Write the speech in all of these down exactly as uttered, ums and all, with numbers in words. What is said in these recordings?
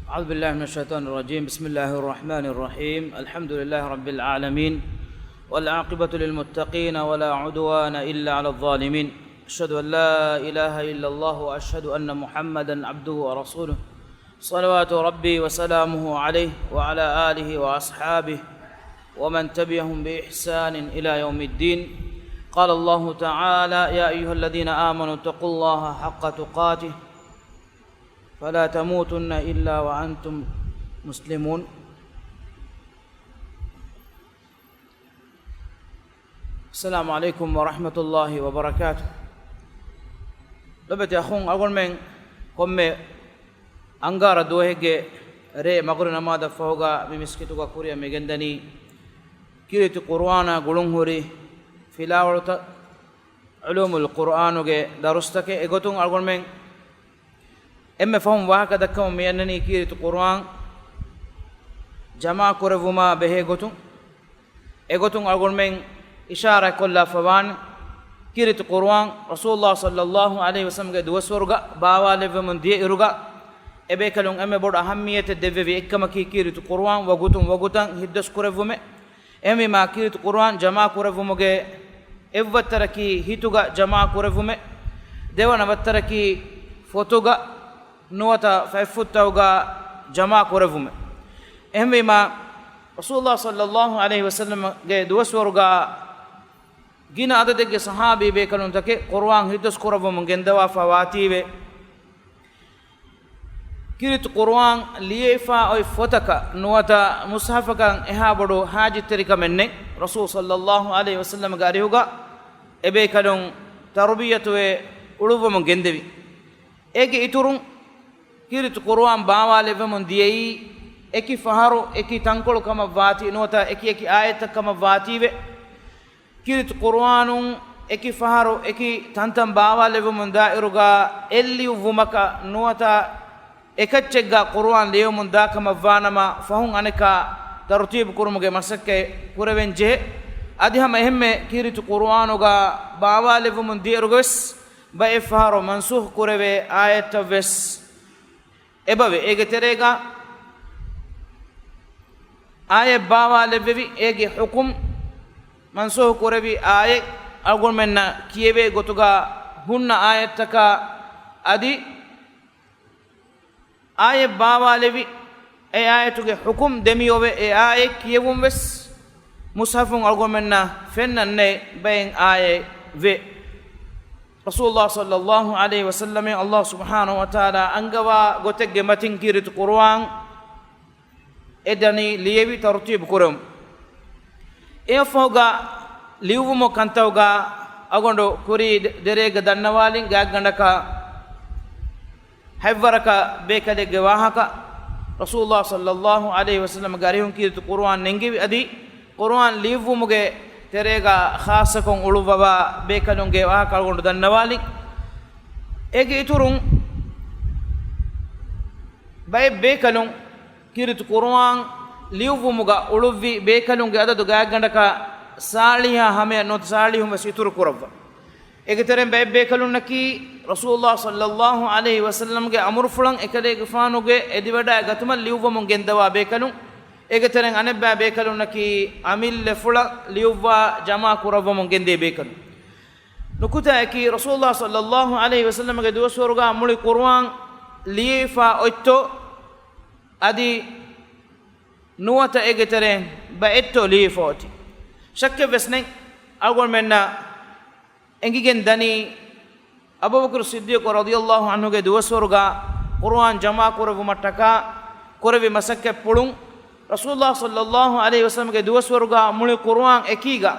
أعوذ بالله من الشيطان الرجيم. بسم الله الرحمن الرحيم. الحمد لله رب العالمين. والعاقبة للمتقين ولا عدوان إلا على الظالمين. أشهد أن لا إله إلا الله وأشهد أن محمدا عبده ورسوله. صلوات ربي وسلامه عليه وعلى آله وأصحابه ومن تبعهم بإحسان إلى يوم الدين. قال الله تعالى: يا أيها الذين آمنوا اتقوا الله حق تقاته فلا تموتن إلا وأنتم مسلمون. السلام عليكم ورحمة الله وبركاته. ލޮބުވެތި އަޚުން، އަޅުގަނޑުމެން ކޮންމެ އަންގާރަ ދުވަހެއްގެ ރޭ މަގުރި ނަމާދަށް ފަހުގަ މި މިސްކިތުގަ ކުރިއަށް މިގެންދަނީ ކީރިތި ޤުރުއާނާ ގުޅުންހުރި ފިލާވަޅުތައް، ޢުލޫމުލް ޤުރުއާނުގެ ދަރުސްތަކެއް. އެގޮތުން އަޅުގަނޑުމެން އެންމެ ފަހުން ވާހަކަ ދައްކަމުން މިއަންނަނީ ކީރިތި ޤުރުއާން ޖަމާ ކުރެއްވުމާ ބެހޭ ގޮތުން. އެގޮތުން އަޅުގަނޑުމެން އިޝާރާތްކޮށްލާފަ ވާނެ، ކީރިތި ޤުރުއާން ރަސޫލުﷲ ޞައްލަﷲ ޢަލައިހި ވަސައްލަމްގެ ދުވަސްވަރުގަ ބާވާލެއްވެމުން ދިޔަ އިރުގަ، އެބޭކަލުން އެންމެ ބޮޑު އަހައްމިއްޔަތެއް ދެއްވެވި އެއްކަމަކީ ކީރިތި ޤުރުއާން ވަގުތުން ވަގުތަށް ހިއްދަސް ކުރެއްވުމެއް. އެހެންވީމާ، ކީރިތި ޤުރުއާން ޖަމާ ކުރެއްވުމުގެ އެއްވައްތަރަކީ ހިތުގަ ޖަމާ ކުރެއްވުމެއް، ދެވަނަ ވައްތަރަކީ ފޮތުގަ ނުވަތަ ފަތްފުށްތަކުގަ ޖަމާ ކުރެއްވުމެއް. އެހެންވީމާ، ރަސޫލުﷲ ޞައްލަﷲ ޢަލައިހި ވަސައްލަމްގެ ދުވަސްވަރުގަ ގިނަ އަދަދެއްގެ ޞަޙާބީ ބޭކަލުންތަކެއް ޤުރުއާން ހިއްދަސް ކުރައްވަމުން ގެންދަވާފަ ވާތީވެ، ކީރިތި ޤުރުއާން ލިޔެފަ އޮތް ފޮތަކަށް ނުވަތަ މުޞްޙަފަކަށް އެހާ ބޮޑު ޙާޖަތްތެރިކަމެއް ނެތް. ރަސޫލު ޞައްލަﷲ ޢަލައިހި ވަސައްލަމްގެ އަރިހުގަ އެބޭކަލުން ތަރުބިޔަތުވެ އުޅުއްވަމުން ގެންދެވި. އޭގެ އިތުރުން، ކީރިތި ޤުރުއާން ބާވާލެއްވަމުން ދިޔައީ، އެކި ފަހަރު އެކި ތަންކޮޅު ކަމަށް ވާތީ ނުވަތަ އެކި އެކި އާޔަތްތައް ކަމަށް ވާތީވެ، ކީރިތި ޤުރުއާނުން އެކި ފަހަރު އެކި ތަންތަން ބާވާލެއްވަމުން ދާއިރުގަ އެއް ލިޔުއްވުމަކަށް ނުވަތަ އެކައްޗެއްގަ ޤުރުއާން ލިޔެވަމުން ދާ ކަމަށް ވާނަމަ، ފަހުން އަނެއްކާ ތަރުތީބު ކުރުމުގެ މަސައްކަތް ކުރެވެން ޖެހޭ. އަދި ހަމަ އެހެންމެ ކީރިތި ޤުރުއާނުގަ ބާވާލެއްވަމުން ދިޔައިރުގަވެސް ބައެއް ފަހަރު މަންސޫޚް ކުރެވޭ އާޔަތްތައްވެސް އެބަވޭ. އޭގެ ތެރޭގަ އާޔަތް ބާވާލެއްވެވި، އޭގެ ޙުކުމް މަންސޫޚް ކުރެވި އާޔަތް އަޅުގަނޑުމެންނަށް ކިޔެވޭ ގޮތުގަ ހުންނަ އާޔަތްތަކާ އަދި އާޔަތް ބާވާލެވި، އެ އާޔަތުގެ ޙުކުމް ދެމިއޮވެ، އެ އާޔަތް ކިޔެވުން ވެސް މުޞްޙަފުން އަޅުގަނޑުމެންނަށް ފެންނަން ނެތް ބައެއް އާޔަތް ވޭ. ރަސޫލުﷲ ޞައްލަﷲ ޢަލައިހި ވަސައްލަމަށް ﷲ ސުބްޙާނަހޫ ވަތަޢާލާ އަންގަވާ ގޮތެއްގެ މަތިން ކީރިތި ޤުރުއާން އެ ދަނީ ލިޔެވި ތަރުތީބު ކުރުން. އެއަށްފަހުގަ ލިޔުއްވުމު ކަންތައުގަ އަގޮނޑު ކުރީ ދެ-، ދެރޭގަ ދަންނަވާލިން ގާތްގަނޑަކަށް ހަތްވަރަކަށް ބޭކަލެއްގެ ވާހަކަ، ރަސޫލުﷲ ޞައްލަﷲ ޢަލައިހި ވަސައްލަމްގެ އަރިހުން ކީރިތި ޤުރުއާން ނެންގެވި އަދި ޤުރުއާން ލިޔުއްވުމުގެ ތެރޭގަ ޚާއްޞަކޮށް އުޅުއްވަވާ ބޭކަލުންގެ ވާހަކަ އަޅުގަނޑު ދަންނަވާލިން. އޭގެ އިތުރުން ބައެއް ބޭކަލުން ކީރިތި ޤުރުއާން ލިޔުއްވުމުގަ އުޅުއްވި ބޭކަލުންގެ އަދަދު ގާތްގަނޑަކަށް ޞާޅީޙާ ހަމަޔަށް ނުވަތަ ޞާޅީޙުން ވެސް އިތުރު ކުރައްވާ. އޭގެ ތެރެއިން ބައެއް ބޭކަލުންނަކީ ރަސޫލުﷲ ޞައްލަﷲ ޢަލައިހި ވަސައްލަމްގެ އަމުރުފުޅަށް އެކަލޭގެފާނުގެ އެދިވަޑައިގަތުމަށް ލިޔުއްވަމުން ގެންދަވާ ބޭކަލުން. އޭގެ ތެރެއިން އަނެއްބައި ބޭކަލުންނަކީ އަމިއްލަފުޅަށް ލިޔުއްވާ ޖަމާ ކުރައްވަމުން ގެންދޭ ބޭކަލުން. ނުކުތާއަކީ، ރަސޫލުﷲ ޞައްލަﷲ ޢަލައިހި ވަސައްލަމްގެ ދުވަސްވަރުގަ މުޅި ޤުރުއާން ލިޔެފަ އޮތްތޯ، އަދި ނުވަތަ އޭގެ ތެރެއިން ބައެއްތޯ ލިޔެފަ އޮތީ؟ ޝައްކެއް ވެސް ނެތް. އަޅުގަނޑުމެންނަށް އެނގިގެން ދަނީ، އަބޫބަކުރު ޞިއްދީޤު ރަޟިޔަﷲ ޢަންހުގެ ދުވަސްވަރުގަ ޤުރުއާން ޖަމާ ކުރެއްވުމަށްޓަކާ ކުރެއްވި މަސައްކަތްޕުޅުން، ރަސޫލުﷲ ޞައްލަﷲ ޢަލައިހި ވަސައްލަމްގެ ދުވަސްވަރުގަ މުޅި ޤުރުއާން އެކީގަ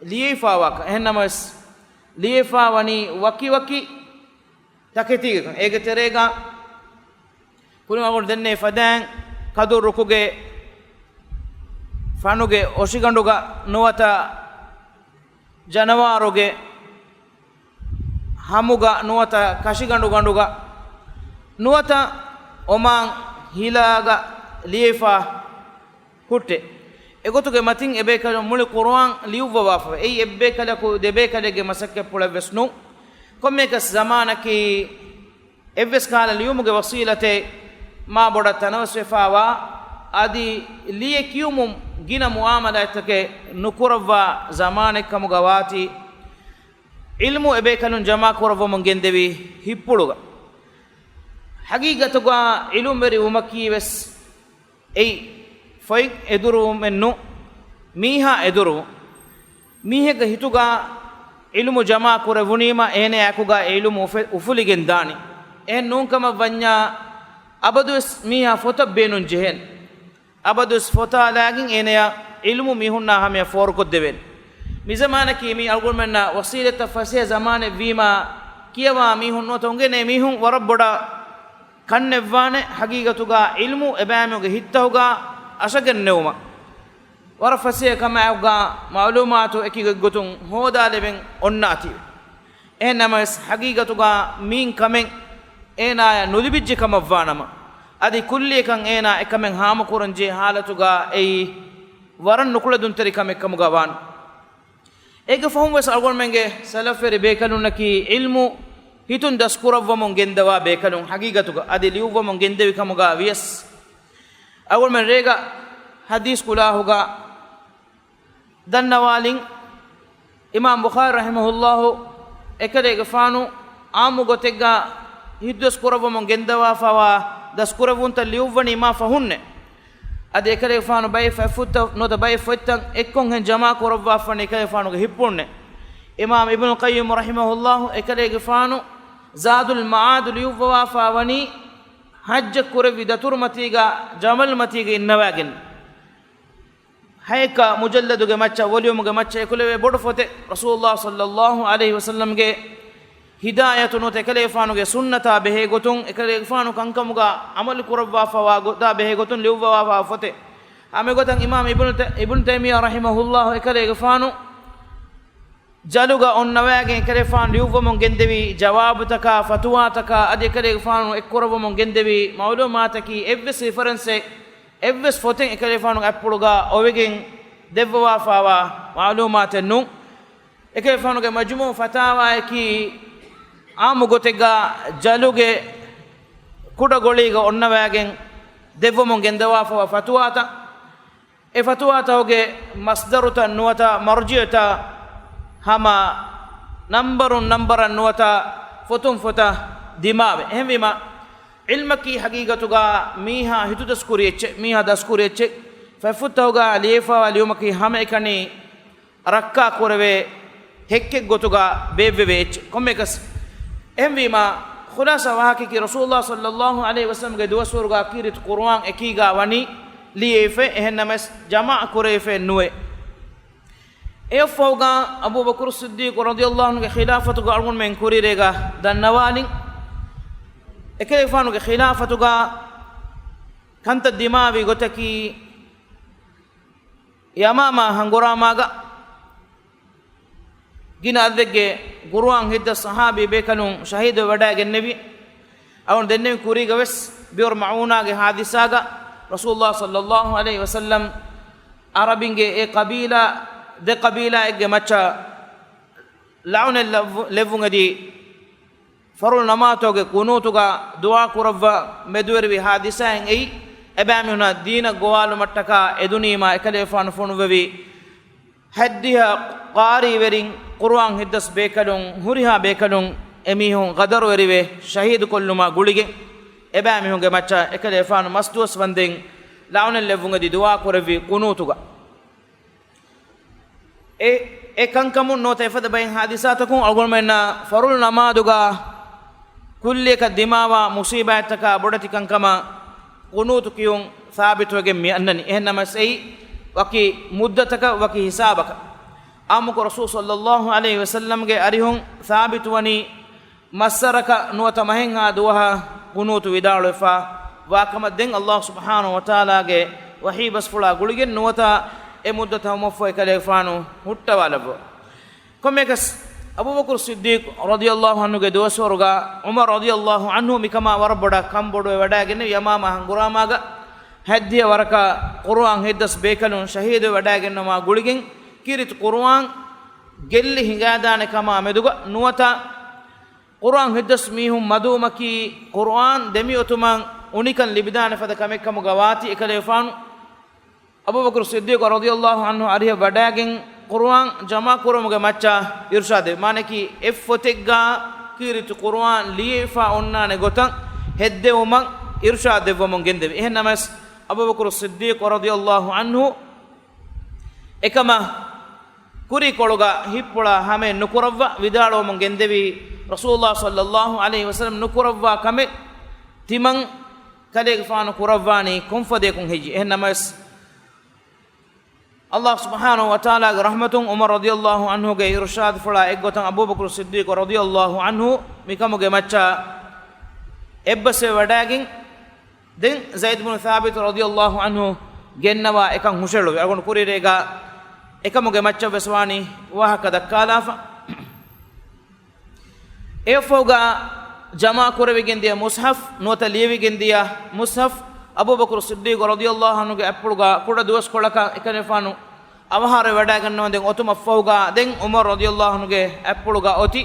ލިޔެފަވާކަން. އެހެންނަމަވެސް، ލިޔެފަ ވަނީ ވަކިވަކި ތަކެތީގަ. އޭގެ ތެރޭގަ ކުރިން އަޅުގަނޑު ދެންނެވި ފަދައިން ކަދުރުކުގެ ފަނުގެ އޮށިގަނޑުގަ ނުވަތަ ޖަނަވާރުގެ ހަމުގަ ނުވަތަ ކަށިގަނޑުގަނޑުގަ ނުވަތަ އޮމާން ހިލާގަ ލިޔެފަ ހުއްޓޭ. އެގޮތުގެ މަތިން އެބޭކަލުން މުޅި ޤުރުއާން ލިޔުއްވަވާފަ. އެއީ އެއްބޭކަލަކު ދެބޭކަލެއްގެ މަސައްކަތްޕުޅެއް ވެސް ނޫން. ކޮންމެއަކަސް ޒަމާނަކީ އެއްވެސް ކަހަލަ ލިޔުމުގެ ވަސީލަތެއް މާ ބޮޑަށް ތަނަވަސްވެފާވާ، އަދި ލިޔެ ކިޔުމުން ގިނަ މުއާމަލާތްތަކެއް ނުކުރައްވާ ޒަމާނެއް ކަމުގަ ވާތީ، ޢިލްމު އެބޭކަލުން ޖަމާ ކުރައްވަމުން ގެންދެވި ހިތްޕުޅުގަ. ޙަޤީޤަތުގަ ޢިލްމުވެރި ވުމަކީ ވެސް އެއީ ފޮތް އެދުރުވުމެއް ނޫން، މީހާ އެދުރުވުން. މީހެއްގެ ހިތުގަ ޢިލްމު ޖަމާ ކުރެވުނީމަ އޭނަޔާ އެކުގަ އެ ޢިލްމު އުފެ-، އުފުލިގެން ދާނީ. އެހެން ނޫންކަމަށް ވަންޏާ އަބަދުވެސް މީހާ ފޮތަށް ބޭނުން ޖެހޭނެ. އަބަދުވެސް ފޮތާ ލާގެން އޭނަޔާ ޢިލްމު މީހުންނާ ހަމަޔަށް ފޯރުކޮށްދެވޭނެ. މިޒަމާނަކީ މީ އަޅުގަނޑުމެންނަށް ވަސީލަތްތައް ފަސޭހަ ޒަމާނެއް ވީމާ، ކިޔަވާ މީހުން ނުވަތަ އުނގެނޭ މީހުން ވަރަށް ބޮޑަށް ކަންނެއްވާނެ. ޙަޤީޤަތުގަ ޢިލްމު އެބައިމީހުންގެ ހިތްތަހުގަ އަށަގެންނެވުމަށް ވަރަށް ފަސޭހަ ކަމާއެކުގަ މަޢުލޫމާތު އެކި ގޮތްގޮތުން ހޯދާލެވެން އޮންނާތީވެ. އެހެން ނަމަވެސް، ޙަޤީޤަތުގަ މިއިން ކަމެއް އޭނާޔަށް ނުލިބިއްޖެ ކަމަށްވާނަމަ، އަދި ކުއްލިއަކަށް އޭނާ އެކަމެއް ހާމަކުރަންޖެހޭ ޙާލަތުގަ އެއީ ވަރަށް ނުކުޅެދުންތެރި ކަމެއް ކަމުގަ ވާނެ. އޭގެ ފަހުން ވެސް އަޅުގަނޑުމެންގެ ސަލަފްވެރި ބޭކަލުންނަކީ ޢިލްމު ހިތުން ދަސްކުރައްވަމުން ގެންދަވާ ބޭކަލުން، ޙަޤީޤަތުގަ އަދި ލިޔުއްވަމުން ގެންދެވި ކަމުގަ ވިޔަސް، އަޅުގަނޑުމެން ރޭގަ ޙަދީޘް ކުލާހުގަ ދަންނަވާލިން، އިމާމް ބުޚާރީ ރަޙިމަހުﷲ އެކަލޭގެފާނު ޢާއްމު ގޮތެއްގަ ހިތުދަސް ކުރައްވަމުން ގެންދަވާފަވާ ދަސްކުރެއްވުންތައް ލިޔުއްވަނީ މާ ފަހުންނޭ. އަދި އެކަލޭގެފާނު ބައެއް ފޮތްފުށްތައް ނުވަތަ ބައެއް ފޮތްތައް އެއްކޮށްހެން ޖަމާ ކުރައްވާފަނީ އެކަލޭގެފާނުގެ ހިތްޕުޅުންނޭ. އިމާމް އިބްނުލް ޤައްޔިމް ރަޙިމަހުﷲ އެކަލޭގެފާނު ޒާދުލް މަޢާދު ލިޔުއްވަވާފާ ވަނީ ޙައްޖަށް ކުރެއްވި ދަތުރުމަތީގަ ޖަމަލްމަތީގަ އިންނަވާގެން. ހައެއްކަ މުޖައްލަދުގެ މައްޗަށް، ވޮލިއުމުގެ މައްޗަށް އެކުލެވޭ ބޮޑު ފޮތެއް، ރަސޫލުﷲ ޞައްލަﷲ ޢަލައިހި ވަސައްލަމްގެ ހިދާޔަތު ނުވަތަ އެކަލޭގެފާނުގެ ސުންނަތާ ބެހޭގޮތުން، އެކަލޭގެފާނު ކަންކަމުގަ ޢަމަލު ކުރައްވާފަވާ ގޮތާ ބެހޭގޮތުން ލިޔުއްވަވާފަވާ ފޮތެއް. ހަމައެގޮތަށް އިމާމް އިބްނު ތަ-، އިބްނު ތައިމިއްޔާ ރަޙިމަހުﷲ އެކަލޭގެފާނު ޖަލުގަ އޮންނަވާގެން އެކަލޭގެފާނު ލިޔުއްވަމުން ގެންދެވި ޖަވާބުތަކާ، ފަތުވާތަކާ، އަދި އެކަލޭގެފާނު އެއްކުރައްވަމުން ގެންދެވި މަޢުލޫމާތަކީ އެއްވެސް ރިފަރެންސެއް، އެއްވެސް ފޮތެއް އެކަލޭގެފާނުގެ އަތްޕުޅުގަ އޮވެގެން ދެއްވަވާފާވާ މަޢުލޫމާތެއް ނޫން. އެކަލޭގެފާނުގެ މަޖްމޫޢު ފަތާވާއަކީ ޢާއްމު ގޮތެއްގަ ޖަލުގެ ކުޑަ ގޮޅީގަ އޮންނަވާގެން ދެއްވަމުން ގެންދަވާފަވާ ފަތުވާތައް. އެ ފަތުވާތަކުގެ މަޞްދަރުތައް ނުވަތަ މަރްޖިޢުތައް ހަމަ ނަންބަރުން ނަންބަރަށް ނުވަތަ ފޮތުން ފޮތަށް ދިމާވޭ. އެހެންވީމަ، ޢިލްމަކީ ޙަޤީޤަތުގަ މީހާ ހިތުދަސްކުރި އެއްޗެއް، މީހާ ދަސްކުރި އެއްޗެއް. ފޮތްފުށްތަކުގަ ލިޔެފަވާ ލިޔުމަކީ ހަމައެކަނި ރައްކާ ކުރެވޭ ހެއްކެއް ގޮތުގަ ބޭއްވެވޭ އެއްޗެއް ކޮންމެއަކަސް. އެހެންވީމަ، ޚުލާޞާ ވާހަކައަކީ ރަސޫލުﷲ ޞައްލަﷲ ޢަލައިހި ވަސައްލަމްގެ ދުވަސްވަރުގަ ކީރިތި ޤުރުއާން އެކީގަ ވަނީ ލިޔެވިފައި، އެހެން ނަމަވެސް ޖަމާޢަ ކުރެވިފައެއް ނުވޭ. އެއަށްފަހުގަ އަބޫބަކުރު ޞިއްދީޤު ރަޟިޔަﷲ ޢަންހުގެ ޚިލާފަތުގަ އަޅުގަނޑުމެން ކުރީރޭގަ ދަންނަވާލިން. އެކަލޭގެފާނުގެ ޚިލާފަތުގަ ކަންތައް ދިމާވި ގޮތަކީ، ޔަމާމާ ހަނގުރާމާގަ ގިނަ އަދަދެއްގެ ޤުރުއާން ހިތްދަސް ޞަޙާބީ ބޭކަލުން ޝަހީދުވެވަޑައިގެންނެވި. އަޅުގަނޑު ދެންނެވި ކުރީގަ ވެސް ބިއުރު މަޢޫނާގެ ޙާދިސާގަ ރަސޫލުﷲ ޞައްލަﷲ ޢަލައިހި ވަސައްލަމް ޢަރަބިންގެ އެ ޤަބީލާ، ދެ ޤަބީލާއެއްގެ މައްޗަށް ލަޢުނަތް ލެއްވު-، ލެއްވުން އެދި، ފަރުޟު ނަމާދުގެ ޤުނޫތުގަ ދުޢާ ކުރައްވާ މެދުވެރިވި ޙާދިސާއެއް އެއީ، އެބައިމީހުންނަށް ދީނަށް ގޮވާލުމަށްޓަކާ އެދުނީމާ އެކަލޭގެފާނު ފޮނުއްވެވި ހައްދިހަ ޤާރީވެރިން، ޤުރުއާން ހިތްދަސް ބޭކަލުން، ހުރިހާ ބޭކަލުން އެމީހުން ޣަދަރުވެރިވެ ޝަހީދުކޮށްލުމާ ގުޅިގެން، އެބައިމީހުންގެ މައްޗަށް އެކަލޭގެފާނު މަސްދުވަސް ވަންދެން ލަޢުނަތް ލެއްވުން އެދި ދުޢާ ކުރެއްވި ޤުނޫތުގަ. އެ، އެ ކަންކަމުން ނުވަތަ އެފަދަ ބައެއް ޙާދިސާތަކުން އަޅުގަނޑުމެންނަށް ފަރުޟު ނަމާދުގަ ކުއްލިއަކަށް ދިމާވާ މުޞީބާތްތަކާ ބޮޑެތި ކަންކަމަށް ޤުނޫތު ކިޔުން ސާބިތުވެގެން މި އަންނަނީ. އެހެން ނަމަވެސް އެއީ ވަކި މުއްދަތަކަށް ވަކި ޙިސާބަކަށް. އާއްމުކޮށް ރަސޫލު ޞައްލަﷲ ޢަލައިހި ވަސައްލަމްގެ އަރިހުން ސާބިތުވަނީ މައްސަރަކަށް ނުވަތަ މަހެއްހާ ދުވަހަށް ޤުނޫތު ވިދާޅުވެފަ ވާކަމަށް ދެން ﷲ ސުބްޙާނަހޫ ވަތަޢާލާގެ ވަޙީ ބަސްފުޅާ ގުޅިގެން ނުވަތަ އެ މުއްދަތަށް ހަމަވެފަ އެކަލޭގެފާނު ހުއްޓަވާލައްވަ. ކޮންމެއަކަސް، އަބޫބަކުރު ޞިއްދީޤު ރަޟިޔަﷲ ޢަންހުގެ ދުވަސްވަރުގަ ޢުމަރު ރަޟިޔަﷲ ޢަންހު މިކަމާ ވަރަށް ބޮޑަށް ކަންބޮޑުވެވަޑައިގެންނެވި. ޔަމާމާ ހަނގުރާމާގަ ހައްދިހަ ވަރަކަށް ޤުރުއާން ހިތްދަސް ބޭކަލުން ޝަހީދުވެވަޑައިގެންނަވާ ގުޅިގެން ކީރިތި ޤުރުއާން ގެއްލި ހިނގާދާނެ ކަމާ މެދުގަ ނުވަތަ ޤުރުއާން ހިތްދަސް މީހުން މަދުވުމަކީ ޤުރުއާން ދެމިއޮތުމަށް އުނިކަން ލިބިދާނެ ފަދަ ކަމެއް ކަމުގަ ވާތީ. އެކަލޭގެފާނު އަބޫބަކުރު ޞިއްދީޤު ރަޟިޔަﷲ ޢަންހު އަރިހަށް ވަޑައިގެން ޤުރުއާން ޖަމާ ކުރުމުގެ މައްޗަށް އިރުޝާދެވި. މާނައަކީ އެއްފޮތެއްގަ ކީރިތި ޤުރުއާން ލިޔެފަ އޮންނާނެ ގޮތަށް ހެއްދެވުމަށް އިރުޝާދެއްވަމުން ގެންދެވި. އެހެން ނަމަވެސް އަބޫބަކުރު ޞިއްދީޤު ރަޟިޔަﷲ ޢަންހު އެކަމަށް ކުރީކޮޅުގަ ހިތްޕުޅާ ހަމައެއް ނުކުރައްވާ ވިދާޅުވަމުން ގެންދެވީ، ރަސޫލުﷲ ޞައްލަﷲ ޢަލައިހި ވަސައްލަމް ނުކުރައްވާ ކަމެއް ތިމަން ކަލޭގެފާނު ކުރައްވާނީ ކޮންފަދަޔަކުން ހެއްޔެވެ؟ އެހެން ނަމަވެސް، ﷲ ސުބްޙާނަހޫ ވަތަޢާލާގެ ރަޙްމަތުން ޢުމަރު ރަޟިޔަﷲ ޢަންހުގެ އިރުޝާދުފުޅާ އެއްގޮތަށް އަބޫބަކުރު ޞިއްދީޤު ރަޟިޔަﷲ ޢަންހު މިކަމުގެ މައްޗަށް އެއްބަސްވެ ވަޑައިގެން، ދެން ޒައިދު ބުނު ޘާބިތު ރަޟިޔަﷲ ޢަންހު ގެންނަވާ އެކަން ހުށައެޅުއްވި. އަޅުގަނޑު ކުރިއެރޭގަ އެކަމުގެ މައްޗަށް ވެސް ވާނީ ވާހަކަ ދައްކާލާފަ. އެއަށްފަހުގަ ޖަމާ ކުރެވިގެން ދިޔަ މުޞްޙަފް ނުވަތަ ލިޔެވިގެން ދިޔަ މުޞްޙަފް އަބޫބަކުރު ޞިއްދީޤު ރަޟިޔަﷲ ޢަންހުގެ އަތްޕުޅުގަ ކުޑަ ދުވަސްކޮޅަކަށް އެކަލޭގެފާނު އަވަހާރަވެ ވަޑައިގަންނަވަންދެން އޮތުމަށްފަހުގަ، ދެން ޢުމަރު ރަޟިޔަﷲ ޢަންހުގެ އަތްޕުޅުގަ އޮތީ.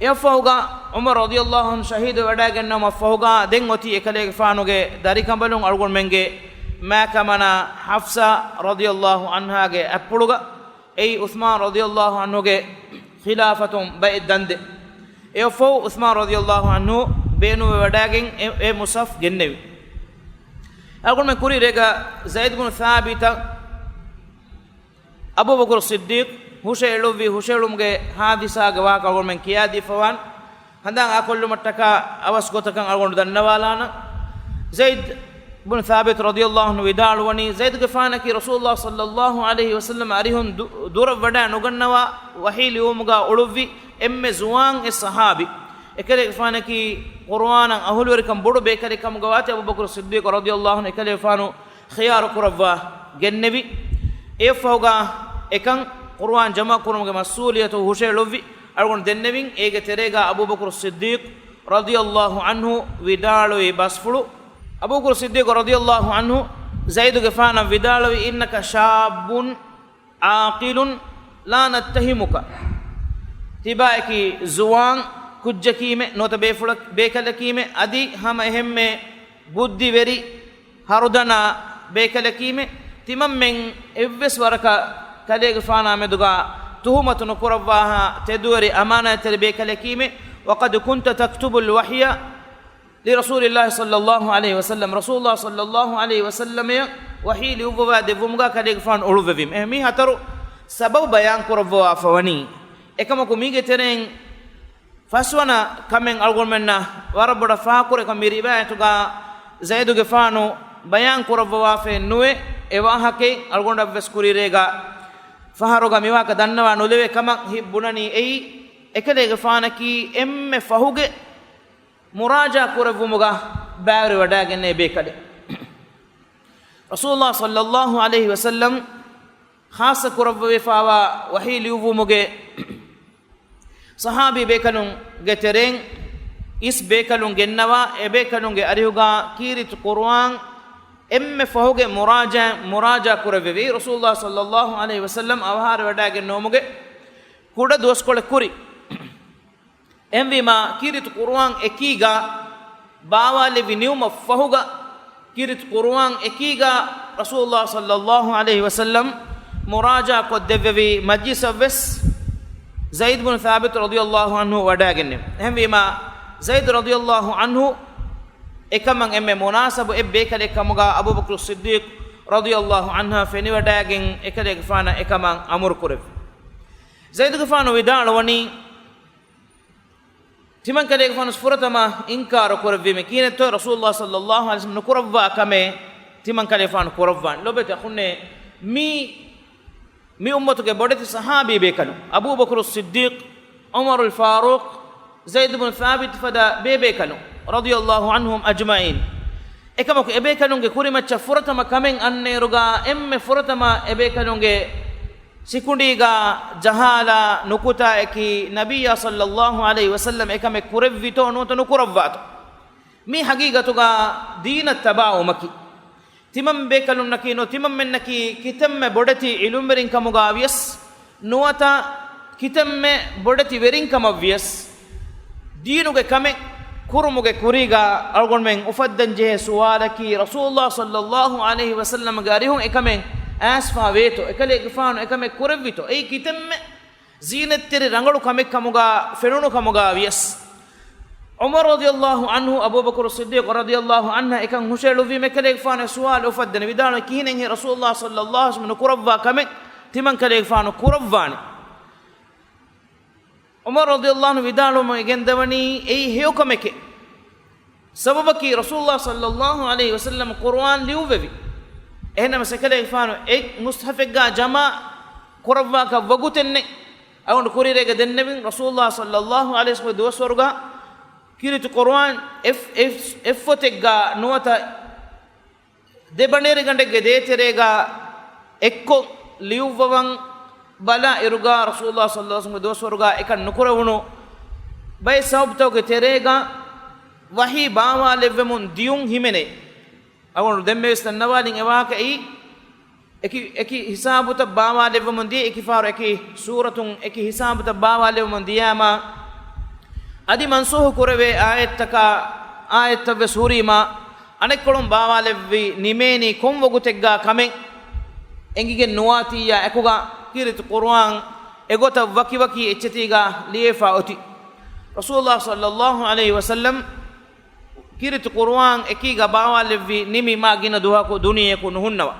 އެއަށްފަހުގަ ޢުމަރު ރަޟިޔަﷲ ޢަންހު ޝަހީދުވެ ވަޑައިގެންނެވުމަށްފަހުގަ، ދެން އޮތީ އެކަލޭގެފާނުގެ ދަރިކަނބަލުން އަޅުގަނޑުމެންގެ މާކަމަނާ ޙަފްޞާ ރަޟިޔަﷲ ޢަންހާގެ އަތްޕުޅުގަ. އެއީ ޢުޘްމާން ރަޟިޔަﷲ ޢަންހުގެ ޚިލާފަތުން ބައެއް ދަންދެ. އެއަށްފަހު ޢުޘްމާން ރަޟިޔަﷲ ޢަންހު ބޭނުންވެވަޑައިގެން އެ، އެ މުޞްޙަފް ގެންނެވި. އަޅުގަނޑުމެން ކުރިއެރޭގަ ޒައިދު ބުނު ޘާބިތަށް އަބޫބަކުރު ޞިއްދީޤު ހުށައެޅުއްވި ހުށައެޅުމުގެ ޙާދިސާގެ ވާހަކަ އަޅުގަނޑުމެން ކިޔާދީފަވާން. ހަނދާން އާކޮށްލުމަށްޓަކާ އަވަސް ގޮތަކަށް އަޅުގަނޑު ދަންނަވާލާނަން. ޒައިދު ބުނު ޘާބިތު ރަޟިޔަﷲ ޢަންހު ވިދާޅުވަނީ، ޒައިދުގެފާނަކީ ރަސޫލުﷲ ޞައްލަﷲ ޢަލައިހި ވަސައްލަމަ އަރިހުން ދު-، ދުރަށް ވަޑައި ނުގަންނަވާ ވަޙީ ލިޔުމުގަ އުޅުއްވި އެންމެ ޒުވާން އެއް ޞަޙާބީ. އެކަލޭގެފާނަކީ ޤުރުއާނަށް އަހުލުވެރިކަން ބޮޑު ބޭކަލެއް ކަމުގަ ވާތީ އަބޫބަކުރު ޞިއްދީޤު ރަޟިޔަﷲ ޢަންހު އެކަލޭގެފާނު ޚިޔާރު ކުރައްވާ ގެންނެވި. އެއަށްފަހުގަ އެކަން ޤުރުއާން ޖަމާ ކުރުމުގެ މަސްއޫލިއްޔަތު ހުށައެޅުއްވި. އަޅުގަނޑު ދެންނެވިން އޭގެ ތެރޭގަ އަބޫބަކުރު ޞިއްދީޤު ރަޟިޔަﷲ ޢަންހު ވިދާޅުވި ބަސްފުޅު. އަބޫބަކުރު ޞިއްދީޤު ރަޟިޔަﷲ ޢަންހު ޒައިދުގެފާނަށް ވިދާޅުވި، إنك شاب عاقل لا نتهمك. ތިބާއަކީ ޒުވާން ކުއްޖަކީމެ، ނުވަތަ ބޭފުޅަ-، ބޭކަލަކީމެ، އަދި ހަމަ އެހެންމެ ބުއްދިވެރި ހަރުދަނާ ބޭކަލަކީމެ، ތިމަންމެން އެއްވެސް ވަރަކަށް ކަލޭގެފާނާ މެދުގަ ތުހުމަތު ނުކުރައްވާހާ، ތެދުވެރި އަމާނާތްތެރި ބޭކަލަކީމެ، وقد كنت تكتب الوحي لرسول الله صلى الله عليه وسلم، ރަސޫލުﷲ ޞައްލަﷲ ޢަލައިހި ވަސައްލަމަޔަށް ވަޙީ ލިޔުއްވަވާ ދެއްވުމުގަ ކަލޭގެފާނު އުޅުއްވެވީމެ. އެހެން މި ހަތަރު ސަބަބު ބަޔާން ކުރައްވަވާފަ ވަނީ. އެކަމަކު މީގެ ތެރެއިން ފަސްވަނަ ކަމެއް އަޅުގަނޑުމެންނަށް ވަރަށް ބޮޑަށް ފާހަގަކުރޭ. އެކަމަކު މި ރިވާޔަތުގަ ޒައިދުގެފާނު ބަޔާން ކުރައްވަވާފައެއް ނުވޭ. އެ ވާހަކައެއް އަޅުގަނޑަށްވެސް ކުރިއެރޭގަ ފަހަރުގަ މިވާހަކަ ދަންނަވާ ނުލެވޭ ކަމަށް ހިތް ބުނަނީ. އެއީ އެކަލޭގެފާނަކީ އެންމެ ފަހުގެ މުރާޖާ ކުރެއްވުމުގަ ބައިވެރިވަޑައިގެންނެވި ބޭކަލެއް. ރަސޫލުﷲ ޞައްލަﷲ ޢަލައިހި ވަސައްލަމް ޚާއްޞަ ކުރައްވަވެފައިވާ ވަޙީ ލިޔުއްވުމުގެ ޞަޙާބީ ބޭކަލުންގެ ތެރެއިން އިސް ބޭކަލުން ގެންނަވާ، އެ ބޭކަލުންގެ އަރިހުގަ ކީރިތި ޤުރުއާން އެންމެ ފަހުގެ މުރާޖާ، މުރާޖާ ކުރެއްވެވީ ރަސޫލުﷲ ޞައްލަﷲ ޢަލައިހި ވަސައްލަމް އަވަހާރަވެވަޑައިގެންނެވުމުގެ ކުޑަ ދުވަސްކޮޅެއް ކުރި. އެހެންވީމާ، ކީރިތި ޤުރުއާން އެކީގަ ބާވާލެއްވި ނިވުމަށް ފަހުގަ، ކީރިތި ޤުރުއާން އެކީގަ ރަސޫލުﷲ ޞައްލަﷲ ޢަލައިހި ވަސައްލަމް މުރާޖާ ކޮށްދެއްވެވި މަޖްލިސަށްވެސް ޒައިދު ބުނު ޘާބިތު ރަޟިޔަﷲ ޢަންހު ވަޑައިގެންނެވި. އެހެންވީމާ، ޒައިދު ރަޟިޔަﷲ ޢަންހު އެކަމަށް އެންމެ މުނާސަބު އެއް ބޭކަލެއް ކަމުގަ އަބޫބަކުރު ޞިއްދީޤު ރަޟިޔަﷲ ޢަންހާ ފެނިވަޑައިގެން އެކަލޭގެފާނަށް އެކަމަށް އަމުރު ކުރެއްވި. ޒައިދުގެފާނު ވިދާޅުވަނީ، ތިމަންކަލޭގެފާނު ފުރަތަމަ އިންކާރު ކުރެއްވީމެ ކިހިނެއްތޯ؟ ރަސޫލުﷲ ޞައްލަﷲ ޢަލައިހި ވަސައްލަމް ނުކުރައްވާ ކަމެއް ތިމަންކަލޭގެފާނު ކުރައްވާނެ. ލޮބުވެތި އަޚުންނޭ، މީ، މި އުއްމަތުގެ ބޮޑެތި ޞަޙާބީ ބޭކަލުން، އަބޫބަކުރު ޞިއްދީޤު، ޢުމަރުލް ފާރޫޤު، ޒައިދު ބުނު ޘާބިތު ފަދަ ބޭބޭކަލުން، ރަޟިޔަﷲ ޢަންހުމް އަޖްމަޢީން. އެކަމަކު އެބޭކަލުންގެ ކުރިމައްޗަށް ފުރަތަމަ ކަމެއް އަންނައިރުގަ، އެންމެ ފުރަތަމަ އެބޭކަލުންގެ ސިކުނޑީގަ ޖަހާލާ ނުކުތާއަކީ، ނަބިއްޔާ ޞައްލަﷲ ޢަލައިހި ވަސައްލަމް އެކަމެއް ކުރެއްވިތޯ ނުވަތަ ނުކުރައްވާތޯ؟ މީ ހަގީގަތުގަ ދީނަށް ތަބާވުމަކީ. ތިމަން ބޭކަލުންނަކީ ނު، ތިމަންމެންނަކީ ކިތަންމެ ބޮޑެތި ޢިލްމުވެރިން ކަމުގަ ވިޔަސް، ނުވަތަ ކިތަންމެ ބޮޑެތި ވެރިން ކަމަށް ވިޔަސް، ދީނުގެ ކަމެއް ކުރުމުގެ ކުރީގަ އަޅުގަނޑުމެން އުފައްދަން ޖެހޭ ސުވާލަކީ، ރަސޫލުﷲ ޞައްލަﷲ ޢަލައިހި ވަސައްލަމްގެ އަރިހުން އެކަމެއް އައިސްފާ ވޭތޯ؟ އެކަލޭގެފާނު އެކަމެއް ކުރެއްވިތޯ؟ އެއީ ކިތަންމެ ޒީނަތްތެރި ރަނގަޅު ކަމެއް ކަމުގަ ފެނުނު ކަމުގަ ވިޔަސް، ޢުމަރު ރަޟިޔަﷲ ޢަންހު، އަބޫބަކުރު ޞިއްދީޤު ރަޟިޔަﷲ ޢަންހަ އެކަން ހުށައެޅުއްވީމަ އެކަލޭގެފާނު ސުވާލު އުފައްދަނީ، ވިދާޅުވީ، ކިހިނެއްހޭ ރަސޫލުﷲ ޞައްލަﷲ ޢަލައިހި ވަސައްލަމް ނުކުރައްވާ ކަމެއް ތިމަންކަލޭގެފާނު ކުރައްވާނެ؟ ޢުމަރު ރަޟިޔަﷲ ޢަންހު ވިދާޅުވަމުން އެ ގެންދަވަނީ، އެއީ ހެޔޮ ކަމެކޭ. ސަބަބަކީ، ރަސޫލުﷲ ޞައްލަﷲ ޢަލައިހި ވަސައްލަމް ޤުރުއާން ލިޔުއްވެވި. އެހެންނަމަ އެކަލޭގެފާނު އެ މުޞްޙަފެއްގަ ޖަމާ ކުރައްވާކަށް ވަގުތެއް ނެތް. އަޅުގަނޑު ކުރިއަރައިގަ ދެންނެވިން، ރަސޫލުﷲ ޞައްލަﷲ ޢަލައިހި ވަސައްލަމްގެ ދުވަސްވަރުގަ ކީރިތި ޤުރުއާން އެއް، އެއް، އެއް ފޮތެއްގަ ނުވަތަ ދެ ބަނޭރިގަނޑެއްގެ ދޭތެރޭގަ އެއްކޮށް ލިޔުއްވަވަން ބަލާ އިރުގަ، ރަސޫލުﷲ ޞައްލަﷲ ޢަލައިހި ވަސައްލަމްގެ ދުވަސްވަރުގަ އެކަން ނުކުރެވުނު ބައެއް ސަބަބުތަކުގެ ތެރޭގަ ވަޙީ ބާވާލެއްވެމުން ދިޔުން ހިމެނޭ. އަޅުގަނޑު ދެންމެވެސް ދަންނަވާލިން އެ ވާހަކައީ، އެކި، އެކި ހިސާބުތައް ބާވާލެއްވަމުން ދިޔަ، އެކި ފަހަރު އެކި ސޫރަތުން އެކި ހިސާބުތައް ބާވާލެއްވަމުން ދިޔާމާ، އަދި މަންސޫހު ކުރެވޭ އާޔަތްތަކާ، އާޔަތްތައްވެސް ހުރީމާ، އަނެއްކޮޅުން ބާވާލެއްވި ނިމޭނީ ކޮން ވަގުތެއްގާ ކަމެއް އެނގިގެން ނުވާތީއާ އެކުގަ، ކީރިތި ޤުރުއާން އެގޮތަށް ވަކިވަކި އެއްޗެތީގަ ލިޔެފާ އޮތީ. ރަސޫލުﷲ ޞައްލަﷲ ޢަލައިހި ވަސައްލަމް ކީރިތި ޤުރުއާން އެކީގަ ބާވާލެއްވި ނިމި މާ ގިނަ ދުވަހަކު ދުނިޔެއަކު ނުހުންނަވާ.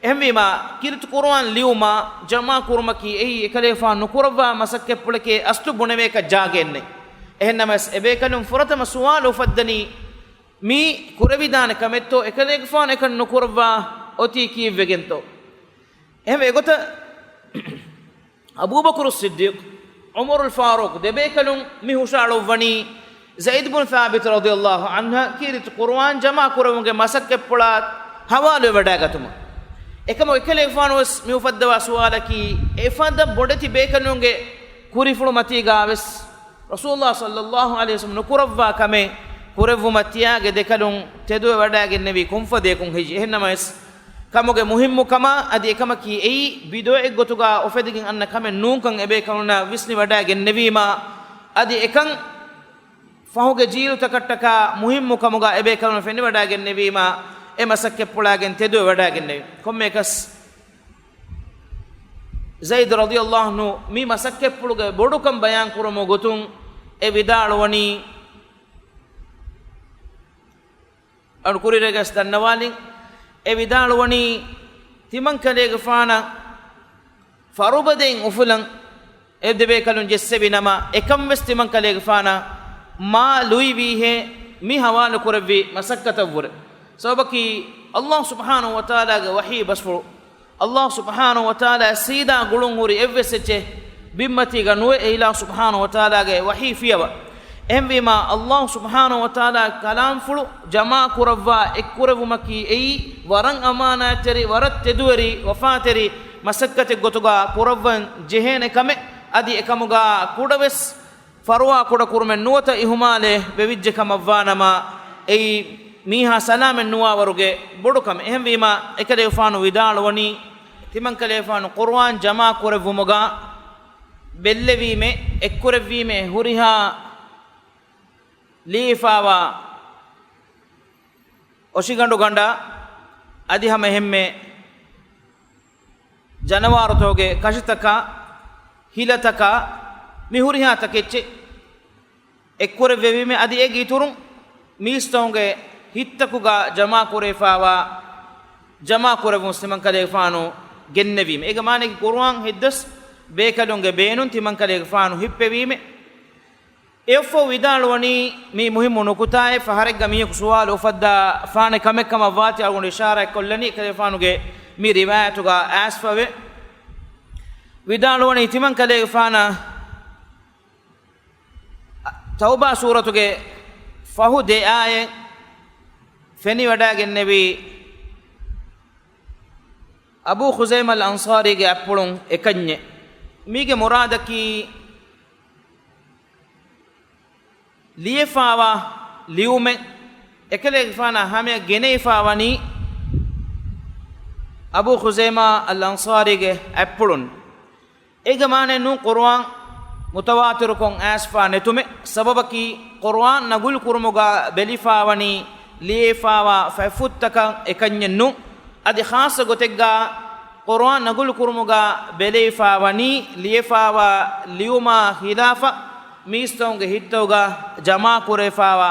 އެހެންވީމާ، ކީރިތި ޤުރުއާން ލިޔުމާ ޖަމާކުރުމަކީ އެއީ އެކަލޭގެފާނު ނުކުރައްވާ މަސައްކަތްޕުޅެކޭ އަސްލު ބުނެވޭކަށް ޖާގައެއް ނެތް. އެހެންނަމަވެސް، އެބޭކަލުން ފުރަތަމަ ސުވާލު އުފައްދަނީ، މީ ކުރެވިދާނެ ކަމެއްތޯ އެކަލޭގެފާނު އެކަން ނުކުރައްވާ އޮތީ ކީއްވެގެންތޯ؟ އެހެންވެ އެގޮތަށް އަބޫބަކުރު ޞިއްދީޤު، ޢުމަރުލް ފާރޫޤު ދެބޭކަލުން މި ހުށައަޅުއްވަނީ ޒައިދު ބުނު ޘާބިތު ރަޟިޔަﷲ ޢަންހަ ކީރިތި ޤުރުއާން ޖަމާކުރެވުމުގެ މަސައްކަތްޕުޅާ ހަވާލުވެވަޑައިގަތުމަށް. އެކަމަކު އެކަލޭގެފާނުވެސް މި އުފައްދަވާ ސުވާލަކީ، އެފަދަ ބޮޑެތި ބޭކަލުންގެ ކުރިފުޅު މަތީގާވެސް ރަސޫލުﷲ ޞައްލަﷲ ޢަލައިހި ވަސައްލަމް ނުކުރައްވާ ކަމެއް ކުރެއްވުމަށް ތިޔާގެ ދެކަލުން ތެދުވެވަޑައިގެންނެވީ ކޮންފަދަޔަކުން ހެއްޔޭ؟ އެހެންނަމަވެސް، ކަމުގެ މުހިއްމުކަމާ އަދި އެކަމަކީ އެއީ ބިދުޢައެއްގޮތުގަ އުފެދިގެން އަންނަ ކަމެއް ނޫންކަން އެބޭކަލުންނަށް ވިސްނިވަޑައިގެންނެވީމާ، އަދި އެކަން ފަހުގެ ޖީލުތަކަށްޓަކާ މުހިއްމު ކަމުގަ އެބޭކަލުން ފެނިވަޑައިގެންނެވީމާ، އެ މަސައްކަތްޕުޅާގެން ތެދުވެވަޑައިގެންނެވި. ކޮންމެއަކަސް، ޒައިދު ރަޟިޔަﷲ ޢަންހު މި މަސައްކަތްޕުޅުގެ ބޮޑުކަން ބަޔާންކުރުމުގެ ގޮތުން އެ ވިދާޅުވަނީ، އަޅު ކުރިއަރައިގަސް ދަންނަވާލިން، އެ ވިދާޅުވަނީ، ތިމަންކަލޭގެފާނަށް ފަރުބަދައިން އުފުލަން އެ ދެބޭކަލުން ޖެއްސެވި ނަމަ، އެކަންވެސް ތިމަންކަލޭގެފާނަށް މާ ލުއިވީހޭ މި ހަވާލު ކުރެއްވި މަސައްކަތަށްވުރެ. ސަބަބަކީ، ﷲ ސުބްޙާނަހޫ ވަތަޢާލާގެ ވަޙީ ބަސްފުޅު، ﷲ ސުބްޙާނަހޫ ވަތަޢާލާ ސީދާ ގުޅުން ހުރި އެއްވެސް އެއްޗެއް ބިންމަތީގަ ނުވެ، އެ އިލާހު ސުބްޙާނަހޫ ވަތަޢާލާގެ ވަޙީ ފިޔަވަ. އެހެންވީމާ، ﷲ ސުބްޙާނަހޫ ވަތަޢާލާ ކަލާމްފުޅު ޖަމާ ކުރައްވާ އެއްކުރެވުމަކީ އެއީ ވަރަށް އަމާނާތްތެރި، ވަރަށް ތެދުވެރި، ވަފާތެރި މަސައްކަތެއް ގޮތުގަ ކުރައްވަން ޖެހޭނެ ކަމެއް. އަދި އެކަމުގަ ކުޑަވެސް ފަރުވާ ކުޑަކުރުމެއް ނުވަތަ އިހުމާލެއް ވެވިއްޖެ ކަމަށްވާނަމަ، އެއީ މީހާ ސަލާމަތް ނުވާވަރުގެ ބޮޑު ކަމެއް. އެހެންވީމާ، އެކަލޭގެފާނު ވިދާޅުވަނީ، ތިމަންކަލޭގެފާނު ޤުރުއާން ޖަމާ ކުރެއްވުމުގަ ބެއްލެވީމެ، އެއްކުރެއްވީމެ ހުރިހާ ލިޔެފާވާ އޮށިގަނޑުގަނޑާ އަދި ހަމަ އެހެންމެ ޖަނަވާރުތަކުގެ ކަށިތަކާ، ހިލަތަކާ، މި ހުރިހާ ތަކެއްޗެއް އެއްކުރެއްވެވީމެ، އަދި އޭގެ އިތުރުން މީސްތަކުގެ ހިތްތަކުގަ ޖަމާކުރެވިފާވާ، ޖަމާކުރެއްވުން ތިމަންކަލޭގެފާނު ގެންނެވީމެ. އޭގެ މާނައަކީ ޤުރުއާން ހެއްދަސް ބޭކަލުންގެ ބޭނުން ތިމަންކަލޭގެފާނު ހިއްޕެވީމެ. އެއަށްފަހު ވިދާޅުވަނީ، މީ މުހިއްމު ނުކުތާއެއް، ފަހަރެއްގަ މީހަކު ސުވާލު އުފައްދާ ފާނެ ކަމެއް ކަމަށް ވާތީ އަޅުގަނޑު އިޝާރާތް ކޮށްލަނީ، އެކަލޭގެފާނުގެ މި ރިވާޔަތުގަ އައިސްފަވޭ. ވިދާޅުވަނީ، ތިމަންކަލޭގެފާނަށް ތައުބާ ސޫރަތުގެ ފަހު ދެ އާޔަތް ފެނިވަޑައިގެންނެވީ އަބޫ ޚުޒައިމަ އަލް އަންޞާރީގެ އަތްޕުޅުން އެކަންޏެއް. މީގެ މުރާދަކީ، ލިޔެފާވާ ލިޔުމެއް އެކަލޭގެފާނާ ހަމަޔަށް ގެނެވިފާވަނީ އަބޫ ޚުޒައިމާ އަލް އަންޞާރީގެ އަތްޕުޅުން. އޭގެ މާނައެއް ނޫން ޤުރުއާން މުތަވާތިރުކޮށް އައިސްފާ ނެތުމެއް. ސަބަބަކީ، ޤުރުއާން ނަގުލު ކުރުމުގަ ބެލިފާވަނީ ލިޔެފާވާ ފަތްފުށްތަކަށް އެކަންޏެއް ނޫން. އަދި ޚާއްޞަ ގޮތެއްގަ ޤުރުއާން ނަގުލު ކުރުމުގަ ބެލެވިފާވަނީ ލިޔެފާވާ ލިޔުމާ ޚިލާފަށް މީސްތަކުންގެ ހިތްތަކުގަ ޖަމާކުރެވިފާވާ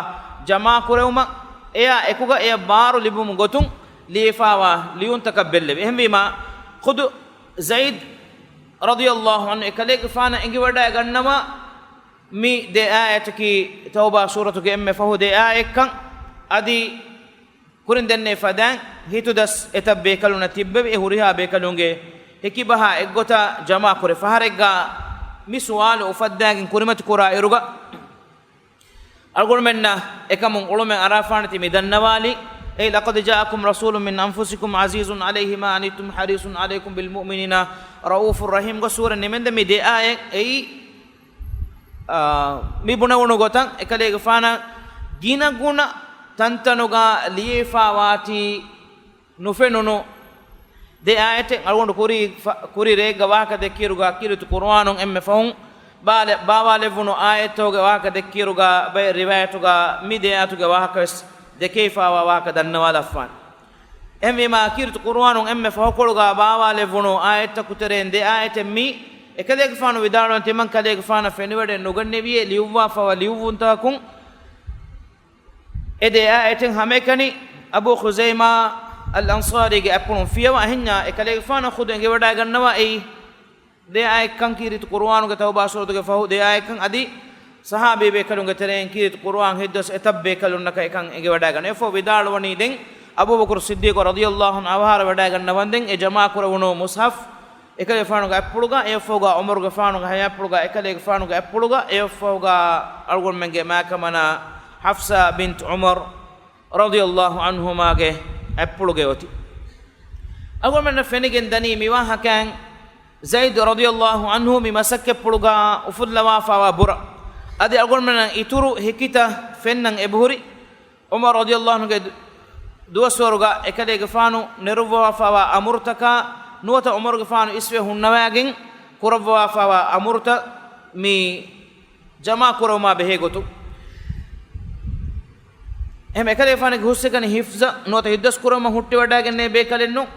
ޖަމާކުރެވުމަށް، އެޔާ އެކުގަ އެޔަށް ބާރު ލިބުމުގެ ގޮތުން ލިޔެފާވާ ލިޔުންތަކަށް ބެއްލެވި. އެހެންވީމާ، ޚުދު ޒައިދް ރަޟިޔަﷲ ޢަންހު އެކަލޭގެފާނަށް އެނގިވަޑައިގަންނަވާ މި ދެ އާޔަތަކީ ތައުބާ ސޫރަތުގެ އެންމެ ފަހު ދެ އާޔަތްކަން. އަދި ކުރިން ދެންނެވި ފަދައިން ހިތުދަސް އެތައް ބޭކަލުންނަށް ތިއްބެވި އެ ހުރިހާ ބޭކަލުންގެ ހެކިބަހާ އެއްގޮތަށް ޖަމާކުރޭ. ފަހަރެއްގަ މި ސުވާލު އުފައްދާގެން ކުރިމަތިކުރާ އިރުގަ، އަޅުގަނޑުމެންނަށް އެކަމުން އުޅުމެއް އަރާފާނެތީ މި ދަންނަވާލީ. އެއީ، لقد جاءكم رسول من أنفسكم عزيز عليه ما عنتم حريص عليكم بالمؤمنين رءوف رحيم ގޮ ސޫރަ ނިމެންދެ މި ދެ އާޔަތް އެއީ، އާ، މި ބުނެވުނު ގޮތަށް އެކަލޭގެފާނަށް ގިނަގުނަ ތަންތަނުގަ ލިޔެފާވާތީ ނުފެނުނު ދެ އާޔަތެއް އަޅުގަނޑު ކުރީ، ފަ-، ކުރި ރެއެއްގަ ވާހަކަ ދެއްކިއިރުގަ ކީރިތި ޤުރުއާނުން އެންމެ ފަހުން ބާލެ-، ބާވާލެއްވުނު އާޔަތްތަކުގެ ވާހަކަ ދެއްކިއިރުގަ ބައެއް ރިވާޔަތުގަ މި ދެ އާޔަތުގެ ވާހަކަވެސް ދެކެވިފާވާ ވާހަކަ ދަންނަވާލައްވާނެ. އެހެންވީމާ ކީރިތި ޤުރުއާނުން އެންމެ ފަހުކޮޅުގަ ބާވާލެއްވުނު އާޔަތްތައް ކުތެރޭން ދެ އާޔަތެއް މީ އެކަލޭގެފާނު ވިދާޅުވަން ތިމަން ކަލޭގެފާނަށް ފެނިވަޑައެއް ނުގަންނެވިއޭ ލިޔުއްވާފަވާ ލިޔުއްވުންތަކުން އެ ދެ އާޔަތެއް ހަމައެކަނި އަބޫ ޚުޒައިމާ އަލް އަންޞާރީގެ އަތްޕުޅުން ފިޔަވާ. އެހެންޏާ އެކަލޭގެފާނަށް ޚުދު އެނގިވަޑައިގަންނަވާ އެއީ ދެ އާޔަތްކަން ކީރިތި ޤުރުއާނުގެ ތައުބާ ސޫރަތުގެ ފަހު ދެ އާޔަތްކަން އަދި ޞަޙާބީ ބޭކަލުންގެ ތެރެއިން ކީރިތި ޤުރުއާން ހިތްދަސް އެތައް ބޭކަލުންނަކަށް އެކަން އެނގިވަޑައިގަންނަވާ. އެއަށްފަހު ވިދާޅުވަނީ ދެން އަބޫބަކުރު ޞިއްދީޤު ރަޟިޔަﷲ ޢަންހު އަވަހާރަވެވަޑައިގަންނަވަންދެން އެ ޖަމާކުރެވުނު މުޞްޙަފް އެކަލޭގެފާނުގެ އަތްޕުޅުގަ، އެއަށްފަހުގަ ޢުމަރުގެފާނުގެ ޙަޔާތްޕުޅުގަ އެކަލޭގެފާނުގެ އަތްޕުޅުގަ، އެއަށްފަހުގަ އަޅުގަނޑުމެންގެ މާކަމަނާ ޙަފްޞާ ބިންތު ޢުމަރު ރަޟިޔަﷲ ޢަންހުމާގެ އަތްޕުޅުގައި އޮތީ. އަޅުގަނޑުމެންނަށް ފެނިގެން ދަނީ މިވާހަކައިން ޒައިދު ރަޟިޔަﷲ ޢަންހު މި މަސައްކަތްޕުޅުގަ އުފުއްލަވާފައިވާ ބުރަ. އަދި އަޅުގަނޑުމެންނަށް އިތުރު ހެކިތައް ފެންނަން އެބަހުރި. ޢުމަރު ރަޟިޔަﷲ ޢަންހުގެ ދު-، ދުވަސްވަރުގަ އެކަލޭގެފާނު ނެރުއްވަވާފައިވާ އަމުރުތަކާ ނުވަތަ ޢުމަރުގެފާނު އިސްވެ ހުންނަވައިގެން ކުރައްވަވާފައިވާ އަމުރުތައް މި ޖަމާކުރުމާ ބެހޭ ގޮތުން. އެހެން އެކަލޭގެފާނުގެ ހުސްއެކަނި ޙިފްޒަށް ނުވަތަ ހިތްދަސްކުރުމަށް ހުއްޓިވަޑައިގެންނެވި ބޭކަލެއް ނޫން.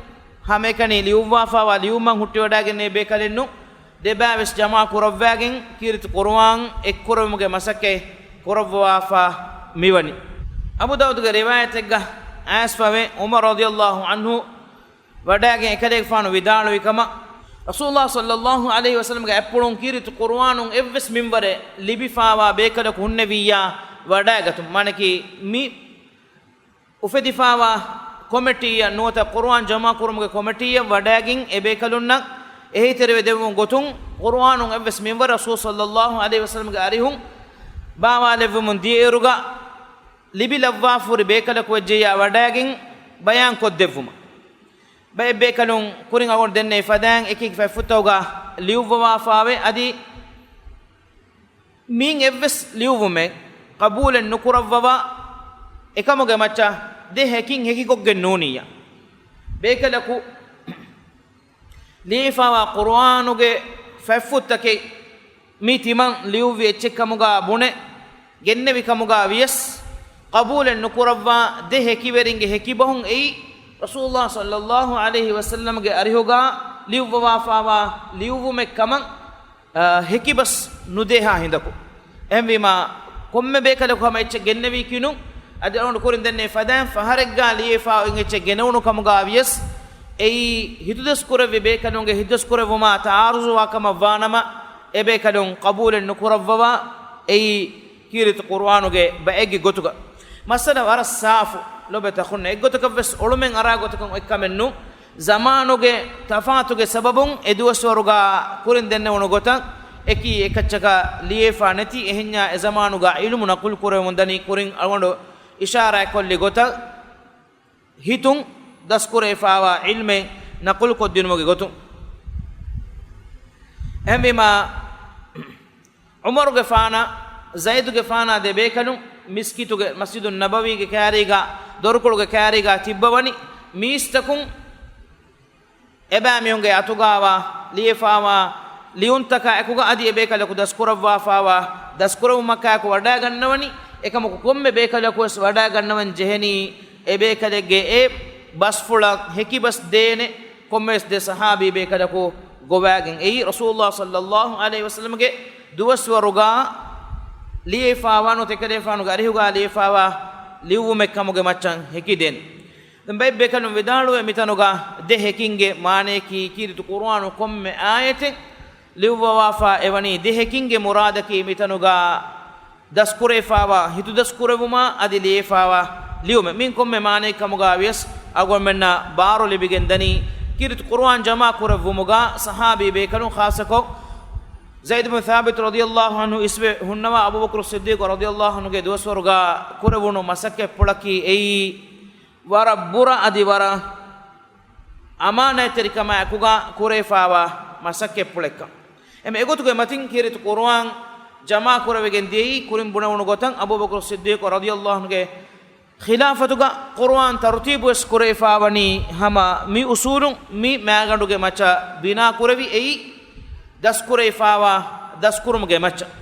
ހަމައެކަނި ލިޔުއްވާފައިވާ ލިޔުމަށް ހުއްޓިވަޑައިގެންނެވި ބޭކަލެއް ނޫން. ދެބައިވެސް ޖަމާކުރައްވައިގެން ކީރިތި ޤުރުއާން އެއްކުރެވުމުގެ މަސައްކަތް ކުރައްވަވާފަ މިވަނީ. އަބޫ ދާއޫދުގެ ރިވާޔަތެއްގަ އައިސްފަވޭ، ޢުމަރު ރަޟިޔަﷲ ޢަންހު ވަޑައިގެން އެކަލޭގެފާނު ވިދާޅުވި ކަމަށް، ރަސޫލުﷲ ޞައްލަﷲ ޢަލައިހި ވަސައްލަމްގެ އަތްޕުޅުން ކީރިތި ޤުރުއާނުން އެއްވެސް މިންވަރެއް ލިބިފައިވާ ބޭކަލަކު ހުންނެވިއްޔާ ވަޑައިގަތުން. މާނައަކީ މި އުފެދިފައިވާ ކޮމިޓީއަށް ނުވަތަ ޤުރުއާން ޖަމާކުރުމުގެ ކޮމިޓީއަށް ވަޑައިގެން އެބޭކަލުންނަށް އެހީތެރިވެ ދެއްވުން ގޮތުން، ޤުރުއާނުން އެއްވެސް މިންވަރެއް ރަސޫލު ޞައްލަﷲ ޢަލައިހި ވަސައްލަމްގެ އަރިހުން ބާވާލެއްވުމުން ދިޔައިރުގަ ލިބިލައްވާފަހުރި ބޭކަލަކު ވެއްޖެއްޔާ ވަޑައިގެން ބަޔާން ކޮށްދެއްވުމަށް. ބައެއް ބޭކަލުން ކުރިން އަޅުގަނޑު ދެންނެވި ފަދައިން އެކި އެކި ފަތްފުށްތަކުގަ ލިޔުއްވަވާފައިވޭ. އަދި މިއިން އެއްވެސް ލިޔުއްވުމެއް ޤަބޫލެއް ނުކުރައްވަވާ، އެކަމުގެ މައްޗަށް ދެ ހެކިން ހެކިކޮށްގެން ނޫނިއްޔާ. ބޭކަލަކު ލިޔެފައިވާ ޤުރުއާނުގެ ފަތްފުށްތަކެއް މި ތިމަން ލިޔުއްވި އެއްޗެއްކަމުގަ ބުނެ ގެންނެވި ކަމުގަ ވިޔަސް، ޤަބޫލެއް ނުކުރައްވާ ދެ ހެކިވެރިންގެ ހެކިބަހުން އެއީ، ރަސޫލުﷲ ޞައްލަﷲ ޢަލައިހި ވަސައްލަމްގެ އަރިހުގަ ލިޔުއްވަވާފައިވާ ލިޔުއްވުމެއް ކަމަށް، އާ، ހެކިބަސް ނުދޭހާ ހިނދަކު. އެހެންވީމާ، ކޮންމެ ބޭކަލަކު ހަމަ އެއްޗެއް ގެންނެވީކީ ނޫން. އަދި އަޅުގަނޑު ކުރިން ދެންނެވި ފަދައިން ފަހަރެއްގަ ލިޔެފައި އޮތް އެއްޗެއް ގެނެވުނު ކަމުގަ ވިޔަސް، އެއީ ހިތުދަސްކުރެއްވި ބޭކަލުންގެ ހިތުދަސްކުރެއްވުމާ ތަޢާރުޟުވާ ކަމަށް ވާނަމަ، އެބޭކަލުން ޤަބޫލެއް ނުކުރައްވަވާ، އެއީ ކީރިތި ޤުރުއާނުގެ ބައެއްގެ ގޮތުގަ. މައްސަލަ ވަރަށް ސާފު، ލޮބުވެތި އަޚުންނޭ، އެއްގޮތަކަށްވެސް އޮޅުމެއް އަރާ ގޮތަކަށް އޮތްކަމެއް ނޫން. ޒަމާނުގެ ތަފާތުގެ ސަބަބުން އެ ދުވަސްވަރުގަ ކުރިން ދެންނެވުނު ގޮތަށް އެކީ އެކައްޗަކަށް ލިޔެފަ ނެތި. އެހެންޏާ އެ ޒަމާނުގަ ޢިލްމު ނަޤުލު ކުރެވެމުން ދަނީ ކުރިން އަޅުގަނޑު އިޝާރާތްކޮށްލި ގޮތަށް ހިތުން ދަސްކުރެވިފައިވާ ޢިލްމެއް ނަޤުލުކޮށްދިނުމުގެ ގޮތުން. އެހެންވީމާ، ޢުމަރުގެފާނާ ޒައިދުގެފާނާ ދެ ބޭކަލުން މިސްކިތުގެ މަސްޖިދުއް ނަބަވީގެ ކާރީގަ، ދޮރުކޮޅުގެ ކާރީގަ ތިއްބަވަނީ. މީސްތަކުން އެބައިމީހުންގެ އަތުގައިވާ ލިޔެފައިވާ ލިޔުންތަކާ އެކުގަ އަދި އެބޭކަލަކު ދަސްކުރައްވާފާވާ ދަސްކުރެވުމަކާއެކު ވަޑައިގަންނަވަނީ، އެކަމަކު ކޮންމެ ބޭކަލަކުވެސް ވަޑައިގަންނަވަން ޖެހެނީ އެބޭކަލެއްގެ އެ ބަސްފުޅަށް ހެކިބަސް ދޭނެ. ކޮންމެވެސް ދެ ޞަޙާބީ ބޭކަލަކު ގޮވައިގެން އެއީ ރަސޫލުﷲ ޞައްލައްލާހު ޢަލައިހި ވަސައްލަމްގެ ދުވަސްވަރުގަ ލިޔެފާވާ ނުވަތަ އެކަލޭފާނުގެ އަރިހުގަ ލިޔެފާވާ ލިޔުއްވުމެއްކަމުގެ މައްޗަށް ހެކިދޭނެ. ދެން ބައެއް ބޭކަލުން ވިދާޅުވޭ މިތަނުގަ ދެ ހެކިންގެ މާނަޔަކީ ކީރިތި ޤުރުއާނު ކޮންމެ އާޔަތެއް ލިޔުއްވަވާފާ އެވަނީ ދެ ހެކިންގެ މުރާދަކީ މިތަނުގަ ދަސްކުރެވިފާވާ ހިތުދަސްކުރެވުމާ އަދި ލިޔެފާވާ ލިޔުމެއް. މިން ކޮންމެ މާނައެއް ކަމުގަ ވިޔަސް އަޅުގަނޑުމެންނަށް ބާރު ލިބިގެން ދަނީ ކީރިތި ޤުރުއާން ޖަމާ ކުރެއްވުމުގަ ޞަޙާބީ ބޭކަލުން ޚާއްޞަކޮށް ޒައިދު ބިން ސާބިތު ރަޟިޔައްލާހު ޢަންހު އިސްވެ ހުންނަވާ އަބޫބަކުރު ޞިއްދީޤު ރަޟިޔައްލާހު ޢަންހުގެ ދުވަސްވަރުގަ ކުރެވުނު މަސައްކަތްޕުޅަކީ އެއީ ވަރަށް ބުރަ އަދި ވަރަށް އަމާނާތްތެރިކަމާ އެކުގަ ކުރެވިފާވާ މަސައްކަތްޕުޅެއްކަން. އެމެ އެގޮތުގެ މަތިން ކީރިތި ޤުރުއާން ޖަމާ ކުރެވިގެން ދިޔައީ ކުރިން ބުނެވުނު ގޮތަށް އަބޫބަކުރު ޞިއްދީޤު ރަޟިޔައްލާހު ޢަންހުގެ ޚިލާފަތުގަ ޤުރުއާން ތަރުތީބުވެސް ކުރެވިފާވަނީ ހަމަ މި އުޞޫލުން މި މައިގަނޑުގެ މައްޗަށް ބިނާކުރެވި އެއީ ދަސްކުރެވިފާވާ ދަސްކުރުމުގެ މައްޗަށް.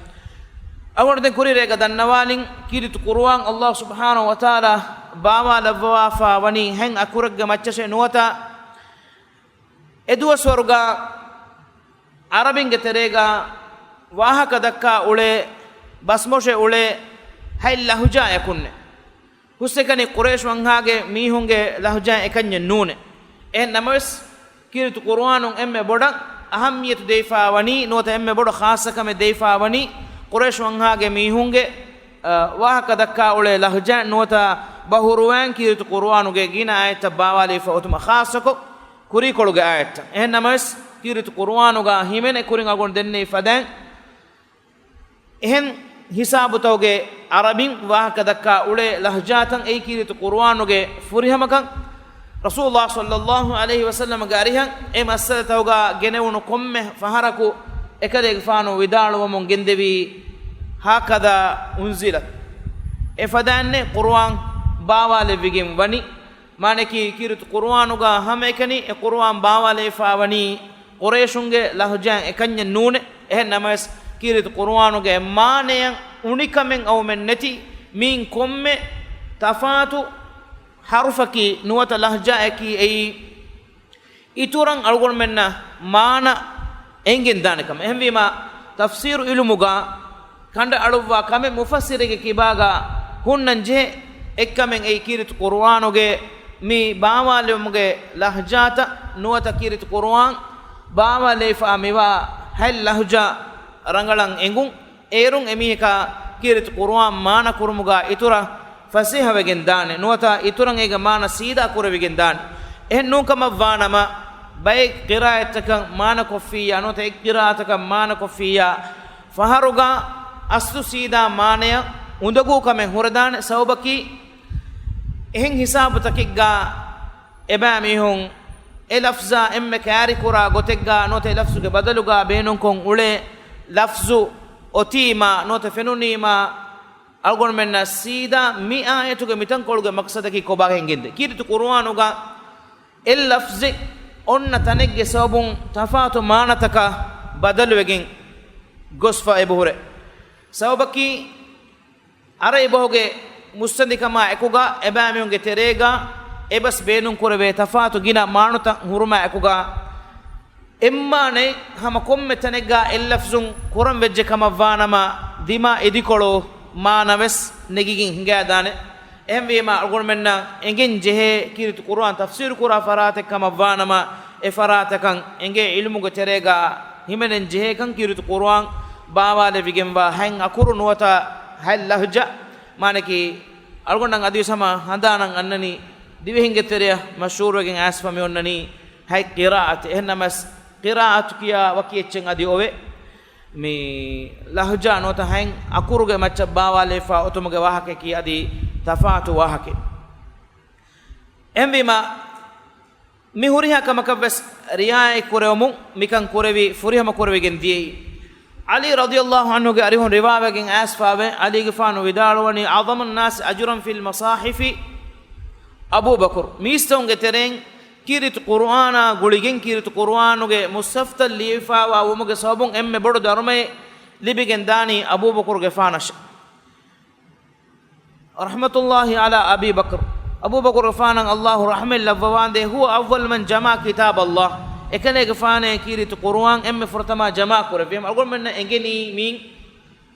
އަޅުގަނޑު ދެން ކުރިން ރޭގަ ދަންނަވާލިން، ކީރިތި ޤުރުއާން ﷲ ސުބްޙާނަހޫ ވަތަޢާލާ ބާވާލައްވަވާފާ ވަނީ ހެން އަކުރެއްގެ މައްޗަށޭ ނުވަތަ އެދުވަސްވަރުގަ ޢަރަބިންގެ ތެރޭގަ ވާހަކަ ދައްކާ އުޅޭ ބަސްމޮށެ އުޅޭ ހަތް ލަހުޖާއަކުންނެ. ހުސްއެކަނި ޤުރައިޝް ވަންހާގެ މީހުންގެ ލަހުޖާ އެކަންޏެއް ނޫނެ. އެހެން ނަމަވެސް، ކީރިތި ޤުރުއާނުން އެންމެ ބޮޑަށް އަހައްމިޔަތު ދެވިފާ ވަނީ ނުވަތަ އެންމެ ބޮޑު ޚާއްޞަކަމެއް ދެވިފާ ވަނީ ޤުރައިޝް ވަންހާގެ މީހުންގެ، އަ، ވާހަކަ ދައްކާ އުޅޭ ލަހުޖާ ނުވަތަ ބަހުރުވާން ކީރިތި ޤުރުއާނުގެ ގިނަ އާޔަތްތައް ބާވާލެވިފަ އޮތުމަށް ޚާއްޞަކޮށް ކުރީކޮޅުގެ އާޔަތްތައް. އެހެން ނަމަވެސް، ކީރިތި ޤުރުއާނުގަ ހިމެނޭ ކުރިން އަގުން ދެންނެވި ފަދައިން، އެހެން ހިސާބުތަކުގެ ޢަރަބިން ވާހަކަ ދައްކާ އުޅޭ ލަހުޖާތައް އެއީ ކީރިތި ޤުރުއާނުގެ ފުރިހަމަކަން. ރަސޫލުﷲ ޞައްލައްލާހު ޢަލައިހި ވަސައްލަމަގެ އަރިހަށް އެ މައްސަލަތަކުގަ ގެނެވުނު ކޮންމެ ފަހަރަކު އެކަލޭގެފާނު ވިދާޅުވަމުން ގެންދެވީ، هكذا أنزلت، އެ ފަދައިންނޭ ޤުރުއާން ބާވާލެއްވިގެން ވަނީ. މާނައަކީ، ކީރިތި ޤުރުއާނުގަ ހަމައެކަނި އެ ޤުރުއާން ބާވާލެވިފާވަނީ ޤުރައިޝުންގެ ލަހުޖާއިން އެކަންޏެއް ނޫނޭ. އެހެން ނަމަވެސް، ކީރިތި ޤުރުއާނުގެ މާނައަށް އުނިކަމެއް އައުމެއް ނެތި މިއިން ކޮންމެ ތަފާތު ޙަރުފަކީ ނުވަތަ ލަހުޖާއަކީ އެއީ އިތުރަށް އަޅުގަނޑުމެންނަށް މާނަ އެނގެން ދާނެ ކަމަށް. އެހެންވީމާ، ތަފްސީރު ޢިލްމުގަ ކަނޑައަޅުއްވާ ކަމެއް މުފައްސިރެއްގެ ކިބާގަ ހުންނަން ޖެހޭ އެއްކަމެއް އެއީ ކީރިތި ޤުރުއާނުގެ މި ބާވާލުމުގެ ލަހްޖާތައް ނުވަތަ ކީރިތި ޤުރުއާން ބާވާލެވިފަ މިވާ ހަތް ލަހްޖާ ރަނގަޅަށް އެނގުން. އޭރުން އެމީހަކާ ކީރިތި ޤުރުއާން މާނަ ކުރުމުގަ އިތުރަށް ފަސޭހަވެގެން ދާނެ ނުވަތަ އިތުރަށް އޭގެ މާނަ ސީދާ ކުރެވިގެން ދާނެ. އެހެން ނޫންކަމަށްވާނަމަ، ބައެއް ޤިރާއަތްތަކަށް މާނަކޮށްފިއްޔާ ނުވަތަ އެއް ޤިރާއަތަކަށް މާނަކޮށްފިއްޔާ، ފަހަރުގަ އަސްލު ސީދާ މާނަޔަށް އުނދަގޫ ކަމެއް ހުރެދާނެ. ސަބަބަކީ، އެހެން ހިސާބުތަކެއްގަ އެބައިމީހުން އެ ލަފްޒާ އެންމެ ކައިރިކުރާ ގޮތެއްގަ ނުވަތަ އެ ލަފްޒުގެ ބަދަލުގަ ބޭނުންކޮށް އުޅޭ ލަފްޒު އޮތީމާ ނުވަތަ ފެނުނީމާ، އަޅުގަނޑުމެންނަށް ސީދާ މި އާޔަތުގެ މިތަންކޮޅުގެ މަޤްޞަދަކީ ކޮބާ ހިނގެންދޭ؟ ކީރިތި ޤުރުއާނުގަ އެއް ލަފްޒެއް އޮންނަ ތަނެއްގެ ސަބަބުން ތަފާތު މާނަތަކަށް ބަދަލުވެގެން ގޮސްފަ އެބަހުރޭ. ސަބަބަކީ، އަރަބި ބަހުގެ މުއްސަނދިކަމާ އެކުގަ އެބައިމީހުންގެ ތެރޭގަ އެބަސް ބޭނުންކުރެވޭ ތަފާތު ގިނަ މާނަތައް ހުރުމާ އެކުގަ، އެއްމާނައެއް ހަމަ ކޮންމެ ތަނެއްގަ އެއް ލަފްޒުން ކުރަން ވެއްޖެ ކަމަށްވާނަމަ، ދިމާ އިދިކޮޅު މާނަވެސް ނެގިގެން ހިނގާދާނެ. އެހެންވީމާ، އަޅުގަނޑުމެންނަށް އެނގެން ޖެހޭ ކީރިތި ޤުރުއާން ތަފްސީރު ކުރާ ފަރާތެއް ކަމަށްވާނަމަ، އެ ފަރާތަކަށް އެނގޭ ޢިލްމުގެ ތެރޭގަ ހިމެނެން ޖެހޭކަން ކީރިތި ޤުރުއާން ބާވާލެވިގެންވާ ހަތް އަކުރު ނުވަތަ ހަތް ލަހްޖާ. މާނައަކީ، އަޅުގަނޑަށް އަދިވެސް ހަމަ ހަނދާނަށް އަންނަނީ، ދިވެހިންގެ ތެރެއަށް މަޝްހޫރުވެގެން އައިސްފަ މި އޮންނަނީ ހަތް ޤިރާއަތެއް. އެހެންނަމަވެސް، ޤިރާއަތު ކިޔާ ވަކި އެއްޗެއް އަދި އޮވޭ. މި ލަހްޖާ ނުވަތަ ހަތް އަކުރުގެ މައްޗަށް ބާވާލެވިފަ އޮތުމުގެ ވާހަކައަކީ އަދި ތަފާތު ވާހަކައެއް. އެހެންވީމާ، މި ހުރިހާ ކަމަކަށްވެސް ރިޢާޔަތް ކުރެވުމުން މިކަން ކުރެވި، ފުރިހަމަ ކުރެވިގެން ދިޔައީ. ޢަލީ ރަޟިޔަﷲ ޢަންހުގެ އަރިހުން ރިވާވެގެން އައިސްފަވޭ، ޢަލީގެފާނު ވިދާޅުވަނީ، أعظم الناس أجرا في المصاحف أبو بكر. މީސްތަކުންގެ ތެރެއިން ކީރިތި ޤުރުއާނާ ގުޅިގެން ކީރިތި ޤުރުއާނުގެ މުޞްޙަފްތައް ލިޔެފާވާ ވުމުގެ ސަބަބުން އެންމެ ބޮޑު ދަރުމައެއް ލިބިގެން ދާނީ އަބޫބަކުރުގެފާނަށް، ރަޙްމަތުﷲ ޢަލާ އަބީ ބަކްރު. އަބޫބަކުރުގެފާނަށް ﷲ ރަޙްމަތް ލައްވަވާނދޭ، ހުވަ އައްވަލު މަން ޖަމަޢަ ކިތާބަﷲ. އެކަލޭގެފާނޭ ކީރިތި ޤުރުއާން އެންމެ ފުރަތަމަ ޖަމަޢަ ކުރެއްވީމަ، އަޅުގަނޑުމެންނަށް އެނގެނީ މިއިން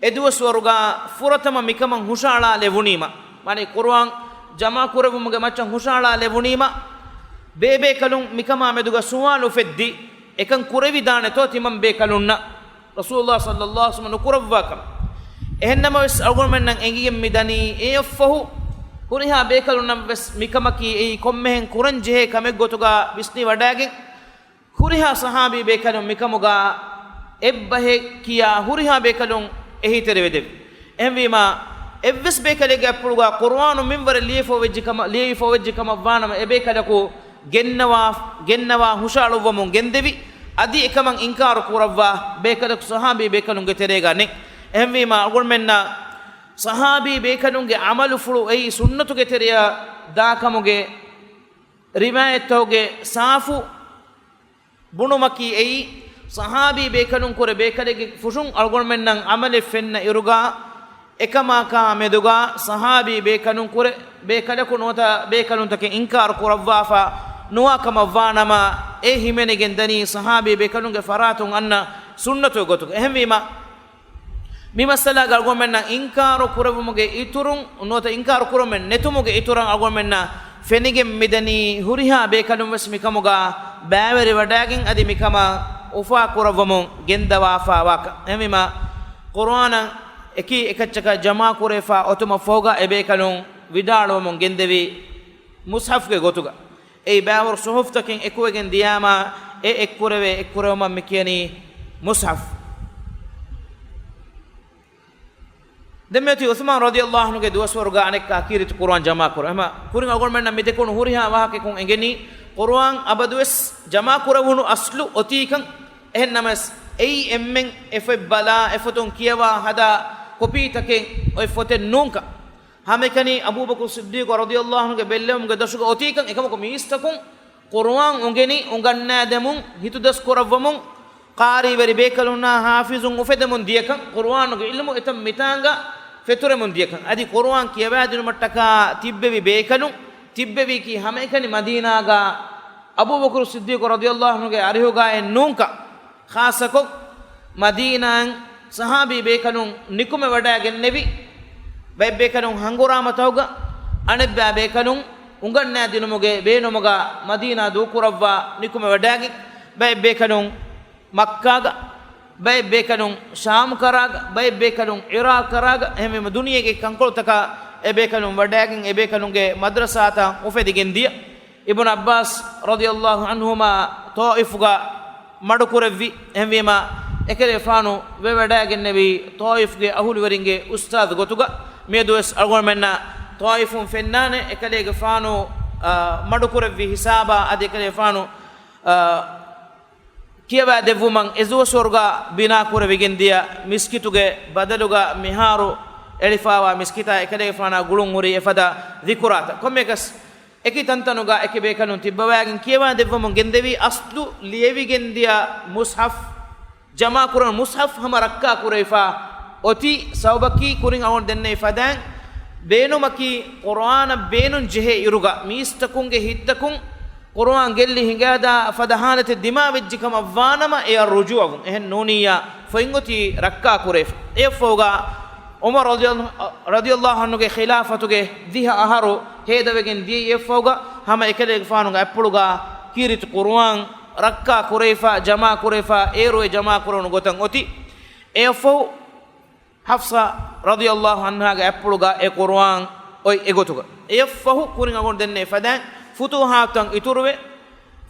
އެ ދުވަސްވަރުގަ ފުރަތަމަ މިކަމަށް ހުށައަޅާލެވުނީމަ، މާނައީ ޤުރުއާން ޖަމަޢަ ކުރެއްވުމުގެ މައްޗަށް ހުށައަޅާލެވުނީމަ، ބޭބޭކަލުން މިކަމާ މެދުގަ ސުވާލު އުފެއްދި، އެކަން ކުރެވިދާނެތޯ ތިމަން ބޭކަލުންނަށް؟ ރަސޫލުﷲ ޞައްލައްލާހު ޢަލައިހި ވަސައްލަމަ ނުކުރައްވާ ކަމަށް. އެހެންނަމަވެސް، އަޅުގަނޑުމެންނަށް އެނގިގެން މިދަނީ، އެއަށްފަހު ހުރިހާ ބޭކަލުންނަށްވެސް މިކަމަކީ އެއީ ކޮންމެހެން ކުރަންޖެހޭ ކަމެއްގޮތުގަ ވިސްނިވަޑައިގެން، ހުރިހާ ޞަޙާބީ ބޭކަލުން މިކަމުގަ އެއްބަހެއް ކިޔާ ހުރިހާ ބޭކަލުން އެހީތެރިވެދެވި. އެހެންވީމާ، އެއްވެސް ބޭކަލެއްގެ އަތްޕުޅުގަ ޤުރުއާނު މިންވަރެއް ލިޔެފަ އޮވެއްޖެ ކަމަށް، ލިޔެފަ އޮވެއްޖެ ކަމަށް ވާނަމަ، އެ ބޭކަލަކު ގެންނަވާ، ގެންނަވާ ހުށައަޅުއްވަމުން ގެންދެވި، އަދި އެކަމަށް އިންކާރު ކުރައްވާ ބޭކަލަކު ޞަޙާބީ ބޭކަލުންގެ ތެރޭގަ ނެތް. އެހެންވީމާ، އަޅުގަނޑުމެންނަށް ޞަޙާބީ ބޭކަލުންގެ ޢަމަލުފުޅު އެއީ ސުންނަތުގެ ތެރެއަށް ދާކަމުގެ ރިވާޔަތްތަކުގެ ސާފު ބުނުމަކީ އެއީ، ޞަޙާބީ ބޭކަލުން ކުރެ ބޭކަލެއްގެ ފުށުން އަޅުގަނޑުމެންނަށް ޢަމަލެއް ފެންނަ އިރުގަ، އެކަމާކާ މެދުގަ ޞަޙާބީ ބޭކަލުން ކުރެ ބޭކަލަކު ނުވަތަ ބޭކަލުންތަކެއް އިންކާރު ކުރައްވާފަ ނުވާ ކަމަށް ވާނަމަ، އެ ހިމެނިގެން ދަނީ ޞަޙާބީ ބޭކަލުންގެ ފަރާތުން އަންނަ ސުންނަތުގެ ގޮތުގަ. އެހެންވީމަ، މި މައްސަލާގަ އަޅުގަނޑުމެންނަށް އިންކާރު ކުރެއްވުމުގެ އިތުރުން، ނުވަތަ އިންކާރު ކުރުމެއް ނެތުމުގެ އިތުރަށް އަޅުގަނޑުމެންނަށް ފެނިގެން މިދަނީ ހުރިހާ ބޭކަލުން ވެސް މިކަމުގަ ބައިވެރިވަޑައިގެން އަދި މިކަމަށް އުފާ ކުރައްވަމުން ގެންދަވާފަ ވާކަން. އެހެންވީމަ، ޤުރުއާނަށް އެކި އެކައްޗަކަށް ޖަމާ ކުރެވިފަ އޮތުމަށްފަހުގަ އެބޭކަލުން ވިދާޅުވަމުން ގެންދެވީ މުޞްޙަފްގެ ގޮތުގަ. އެއީ ބައިވަރު ޞުޙުފްތަކެއް އެކުވެގެން ދިޔާމާ، އެ އެއްކުރެވޭ އެއްކުރެވުމަށް މި ކިޔަނީ މުޞްޙަފް. ދެން މިއޮތީ ޢުޘްމާން ރަޟިޔަﷲ ޢަންހުގެ ދުވަސްވަރުގަ އަނެއްކާ ކީރިތި ޤުރުއާން ޖަމާކުރުން. އެހެންމަ ކުރިން އަޅުގަނޑުމެންނަށް މި ދެކުނު ހުރިހާ ވާހަކައަކުން އެނގެނީ، ޤުރުއާން އަބަދުވެސް ޖަމާކުރެވުނު އަސްލު އޮތީކަން. އެހެންނަމަވެސް، އެއީ އެންމެން އެފޮތް ބަލާ، އެފޮތުން ކިޔަވާ ހަދާ ކޮޕީތަކެއް އޮތް ފޮތެއް ނޫންކަން. ހަމައެކަނި އަބޫބަކުރު ޞިއްދީޤު ރަޟިޔަﷲ ޢަންހުގެ ބެއްލެވުމުގެ ދަށުގަ އޮތީކަން، އެކަމަކު މީސްތަކުން ޤުރުއާން އުނގެނި އުނގަންނާދެމުން، ހިތުދަސްކުރައްވަމުން، ޤާރީވެރި ބޭކަލުންނާ ޙާފިޒުން އުފެދެމުން ދިޔަކަން، ޤުރުއާނުގެ ޢިލްމު އެތަން މިތާނގަ ފެތުރެމުން ދިޔަކަން، އަދި ޤުރުއާން ކިޔަވާދިނުމަށްޓަކާ ތިއްބެވި ބޭކަލުން، ތިއްބެވީކީ ހަމައެކަނި މަދީނާގަ އަބޫބަކުރު ޞިއްދީޤު ރަޟިޔަﷲ ޢަންހުގެ އަރިހުގައެއް ނޫންކަން. ޚާއްޞަކޮށް، މަދީނާއިން ޞަޙާބީ ބޭކަލުން ނިކުމެވަޑައިގެންނެވި، ބައެއްބޭކަލުން ހަނގުރާމަތަކުގަ، އަނެއްބައި ބޭކަލުން އުނގަންނާދިނުމުގެ ބޭނުމުގަ މަދީނާ ދޫކުރައްވާ ނިކުމެވަޑައިގެން، ބައެއްބޭކަލުން މައްކާގަ، ބައެއްބޭކަލުން ޝާމް ކަރާގަ، ބައެއްބޭކަލުން ޢިރާޤް ކަރާގަ، އެހެންވީމަ ދުނިޔޭގެ ކަންކޮޅުތަކަށް އެބޭކަލުން ވަޑައިގެން، އެބޭކަލުންގެ މަދްރަސާތައް އުފެދިގެން ދިޔަ. އިބްނު ޢައްބާސް ރަޟިޔަﷲ ޢަންހުމާ ޠާއިފުގަ މަޑުކުރެއްވި. އެހެންވީމަ، އެކަލޭގެފާނު ވެވަޑައިގެންނެވީ ޠާއިފްގެ އަހުލުވެރިންގެ އުސްތާޛު ގޮތުގަ. މިއަދުވެސް އަޅުގަނޑުމެންނަށް ޠާއިފުން ފެންނާނެ، އެކަލޭގެފާނު، އާ، މަޑުކުރެއްވި ހިސާބާ އަދި އެކަލޭގެފާނު، އާ، ކިޔަވާ ދެއްވުމަށް އެ ދުވަސްވަރުގަ ބިނާ ކުރެވިގެން ދިޔަ މިސްކިތުގެ ބަދަލުގަ މިހާރު އެޅިފާވާ މިސްކިތާ އެކަލޭގެފާނާ ގުޅުން ހުރި އެފަދަ ޛިކުރާތައް. ކޮންމެއަކަސް، އެކި ތަންތަނުގަ އެކި ބޭކަލުން ތިއްބަވައިގެން ކިޔަވާ ދެއްވަމުން ގެންދެވީ އަސްލު ލިޔެވިގެން ދިޔަ މުޞްޙަފް، ޖަމާކުރަން މުޞްޙަފް ހަމަ ރައްކާކުރެވިފަ އޮތީ. ސަބަބަކީ ކުރިން އަޅުގަނޑު ދެންނެވި ފަދައިން، ބޭނުމަކީ ޤުރުއާނަށް ބޭނުން ޖެހޭ އިރުގަ މީސްތަކުންގެ ހިތްތަކުން ޤުރުއާން ގެއްލި ހިނގާދާ ފަދަ ޙާލަތެއް ދިމާވެއްޖެ ކަމަށް ވާނަމަ، އެއަށް ރުޖޫޢަވުން. އެހެން ނޫނިއްޔާ ފޮތް އޮތީ ރައްކާކުރެވިފަ. އެއަށްފަހުގަ ޢުމަރު ރަޟިޔަ-، ރަޟިޔަﷲ ޢަންހުގެ ޚިލާފަތުގެ ދިހަ އަހަރު ހޭދަވެގެން ދިޔައީ. އެއަށްފަހުގަ ހަމަ އެކަލޭގެފާނުގެ އަތްޕުޅުގަ ކީރިތި ޤުރުއާން ރައްކާ ކުރެވިފަ، ޖަމާ ކުރެވިފަ، އޭރު އެ ޖަމާ ކުރެވުނު ގޮތަށް އޮތީ. އެއަށްފަހު ޙަފްޞާ ރަޟިޔަﷲ ޢަންހާގެ އަތްޕުޅުގަ އެ ޤުރުއާން އޮތް އެގޮތުގަ. އެއަށްފަހު ކުރިން އަޅުގަނޑު ދެންނެވި ފަދައިން ފުތޫޙާތުތައް އިތުރުވެ،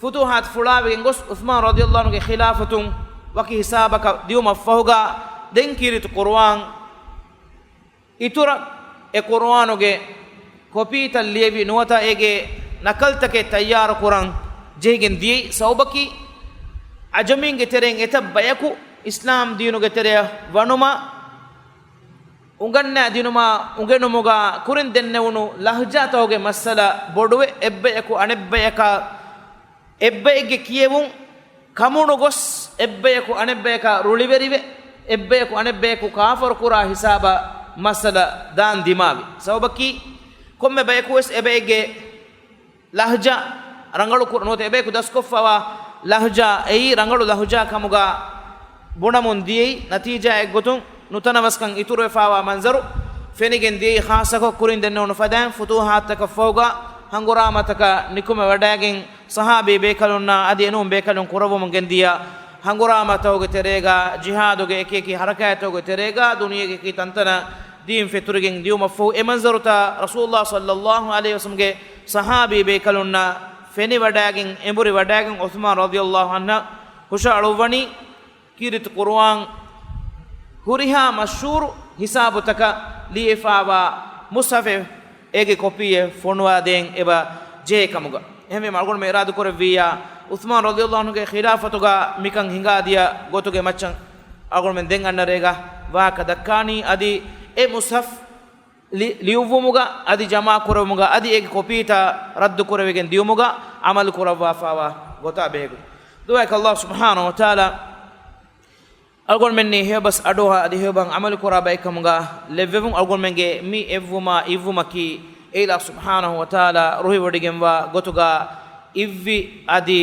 ފުތޫޙާތު ފުޅާވެގެން ގޮސް، ޢުޘްމާން ރަޟިޔަﷲ ޢަންހުގެ ޚިލާފަތުން ވަކި ހިސާބަކަށް ދިއުމަށްފަހުގަ، ދެން ކީރިތި ޤުރުއާން އިތުރަށް އެ ޤުރުއާނުގެ ކޮޕީތައް ލިޔެވި ނުވަތަ އޭގެ ނަކަލްތަކެއް ތައްޔާރު ކުރަން ޖެހިގެން ދިޔައީ. ސަބަބަކީ، ޢަޖަމީންގެ ތެރެއިން އެތައް ބަޔަކު އިސްލާމް ދީނުގެ ތެރެއަށް ވަނުމާ، އުނގަންނާ ދިނުމާ އުނގެނުމުގަ ކުރިން ދެންނެވުނު ލަހްޖާތަކުގެ މައްސަލަ ބޮޑުވެ، އެއްބަޔަކު އަނެއްބަޔަކާ އެއްބައެއްގެ ކިޔެވުން ކަމުނުގޮސް، އެއްބަޔަކު އަނެއްބަޔަކާ ރުޅިވެރިވެ، އެއްބަޔަކު އަނެއްބަޔަކު ކާފަރު ކުރާ ހިސާބަށް މައްސަލަ ދާން ދިމާވި. ސަބަބަކީ، ކޮންމެ ބަޔަކުވެސް އެބައެއްގެ ލަހްޖާ ރަނގަޅު ކުރ-، ނުވަތަ އެބަޔަކު ދަސްކޮށްފަވާ ލަހްޖާ އެއީ ރަނގަޅު ލަހްޖާ ކަމުގަ ބުނަމުން ދިޔައީ، ނަތީޖާއެއްގޮތުން ނުތަނަވަސްކަން އިތުރުވެފާވާ މަންޒަރު ފެނިގެން ދިޔައީ. ޚާއްޞަކޮށް ކުރިން ދެންނެވުނު ފަދައިން ފުތޫހާތްތަކަށް ފަހުގަ ހަނގުރާމަތަކަށް ނިކުމެވަޑައިގެން، ޞަޙާބީ ބޭކަލުންނާ އަދި އެނޫން ބޭކަލުން ކުރައްވަމުން ގެންދިޔަ ހަނގުރާމަތަކުގެ ތެރޭގަ، ޖިހާދުގެ އެކިއެކި ޙަރަކާތްތަކުގެ ތެރޭގަ، ދުނިޔޭގެ އެކި ތަންތަނަށް ދީން ފެތުރިގެން ދިޔުމަށްފަހު، އެ މަންޒަރުތައް ރަސޫލުﷲ ޞައްލައްލާހު ޢަލައިހި ވަސައްލަމްގެ ޞަޙާބީ ބޭކަލުންނަށް ފެނިވަޑައިގެން، އެނބުރިވަޑައިގެން، ޢުޘްމާން ރަޟިޔައްލާހު ޢަންހަށް ހުށައަޅުއްވަނީ، ކީރިތި ޤުރުއާން ހުރިހާ މަޝްހޫރު ހިސާބުތަކަށް ލިޔެފާވާ މުޞްޙަފެއް، އޭގެ ކޮޕީއެއް ފޮނުވާދޭން އެބަ ޖެހޭ ކަމުގަ. އެހެންވީމަ، އަޅުގަނޑުމެން އިރާދަ ކުރެއްވިއްޔާ، ޢުޘްމާން ރަޟިޔައްލާހު ޢަންހުގެ ޚިލާފަތުގަ މިކަން ހިނގާދިޔަ ގޮތުގެ މައްޗަށް އަޅުގަނޑުމެން ދެން އަންނަ ރޭގަ ވާހަކަ ދައްކާނީ. އަދި އެ މުޞްޙަފް ލި-، ލިޔުއްވުމުގަ އަދި ޖަމާ ކުރެވުމުގަ އަދި އޭގެ ކޮޕީތައް ރައްދު ކުރެވިގެން ދިޔުމުގަ ޢަމަލު ކުރައްވާފާވާ ގޮތާ ބެހޭގޮތް. ދުޢާއަކީ ﷲ ސުބްޙާނަހޫ ވަތަޢާލާ އަޅުގަނޑުމެންނީ ހެޔޮބަސް އަޑުއަހާ އަދި ހެޔޮބަހަށް ޢަމަލު ކުރާ ބައެއް ކަމުގަ ލެއްވެވުން. އަޅުގަނޑުމެންގެ މި އެއްވުމާ އިއްވުމަކީ އެއިލާހު ސުބްޙާނަހޫ ވަތަޢާލާ ރުހިވޮޑިގެންވާ ގޮތުގަ އިއްވި އަދި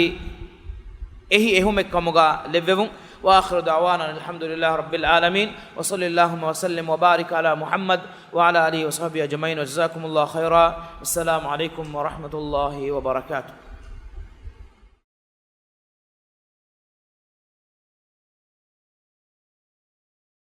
އެހި އެހުމެއް ކަމުގަ ލެއްވެވުން. وآخر دعوانا أن الحمد لله رب العالمين، وصل اللهم وسلم وبارك على محمد وعلى آله وصحبه أجمعين، وجزاكم الله خيرا. السلام عليكم ورحمة الله وبركاته.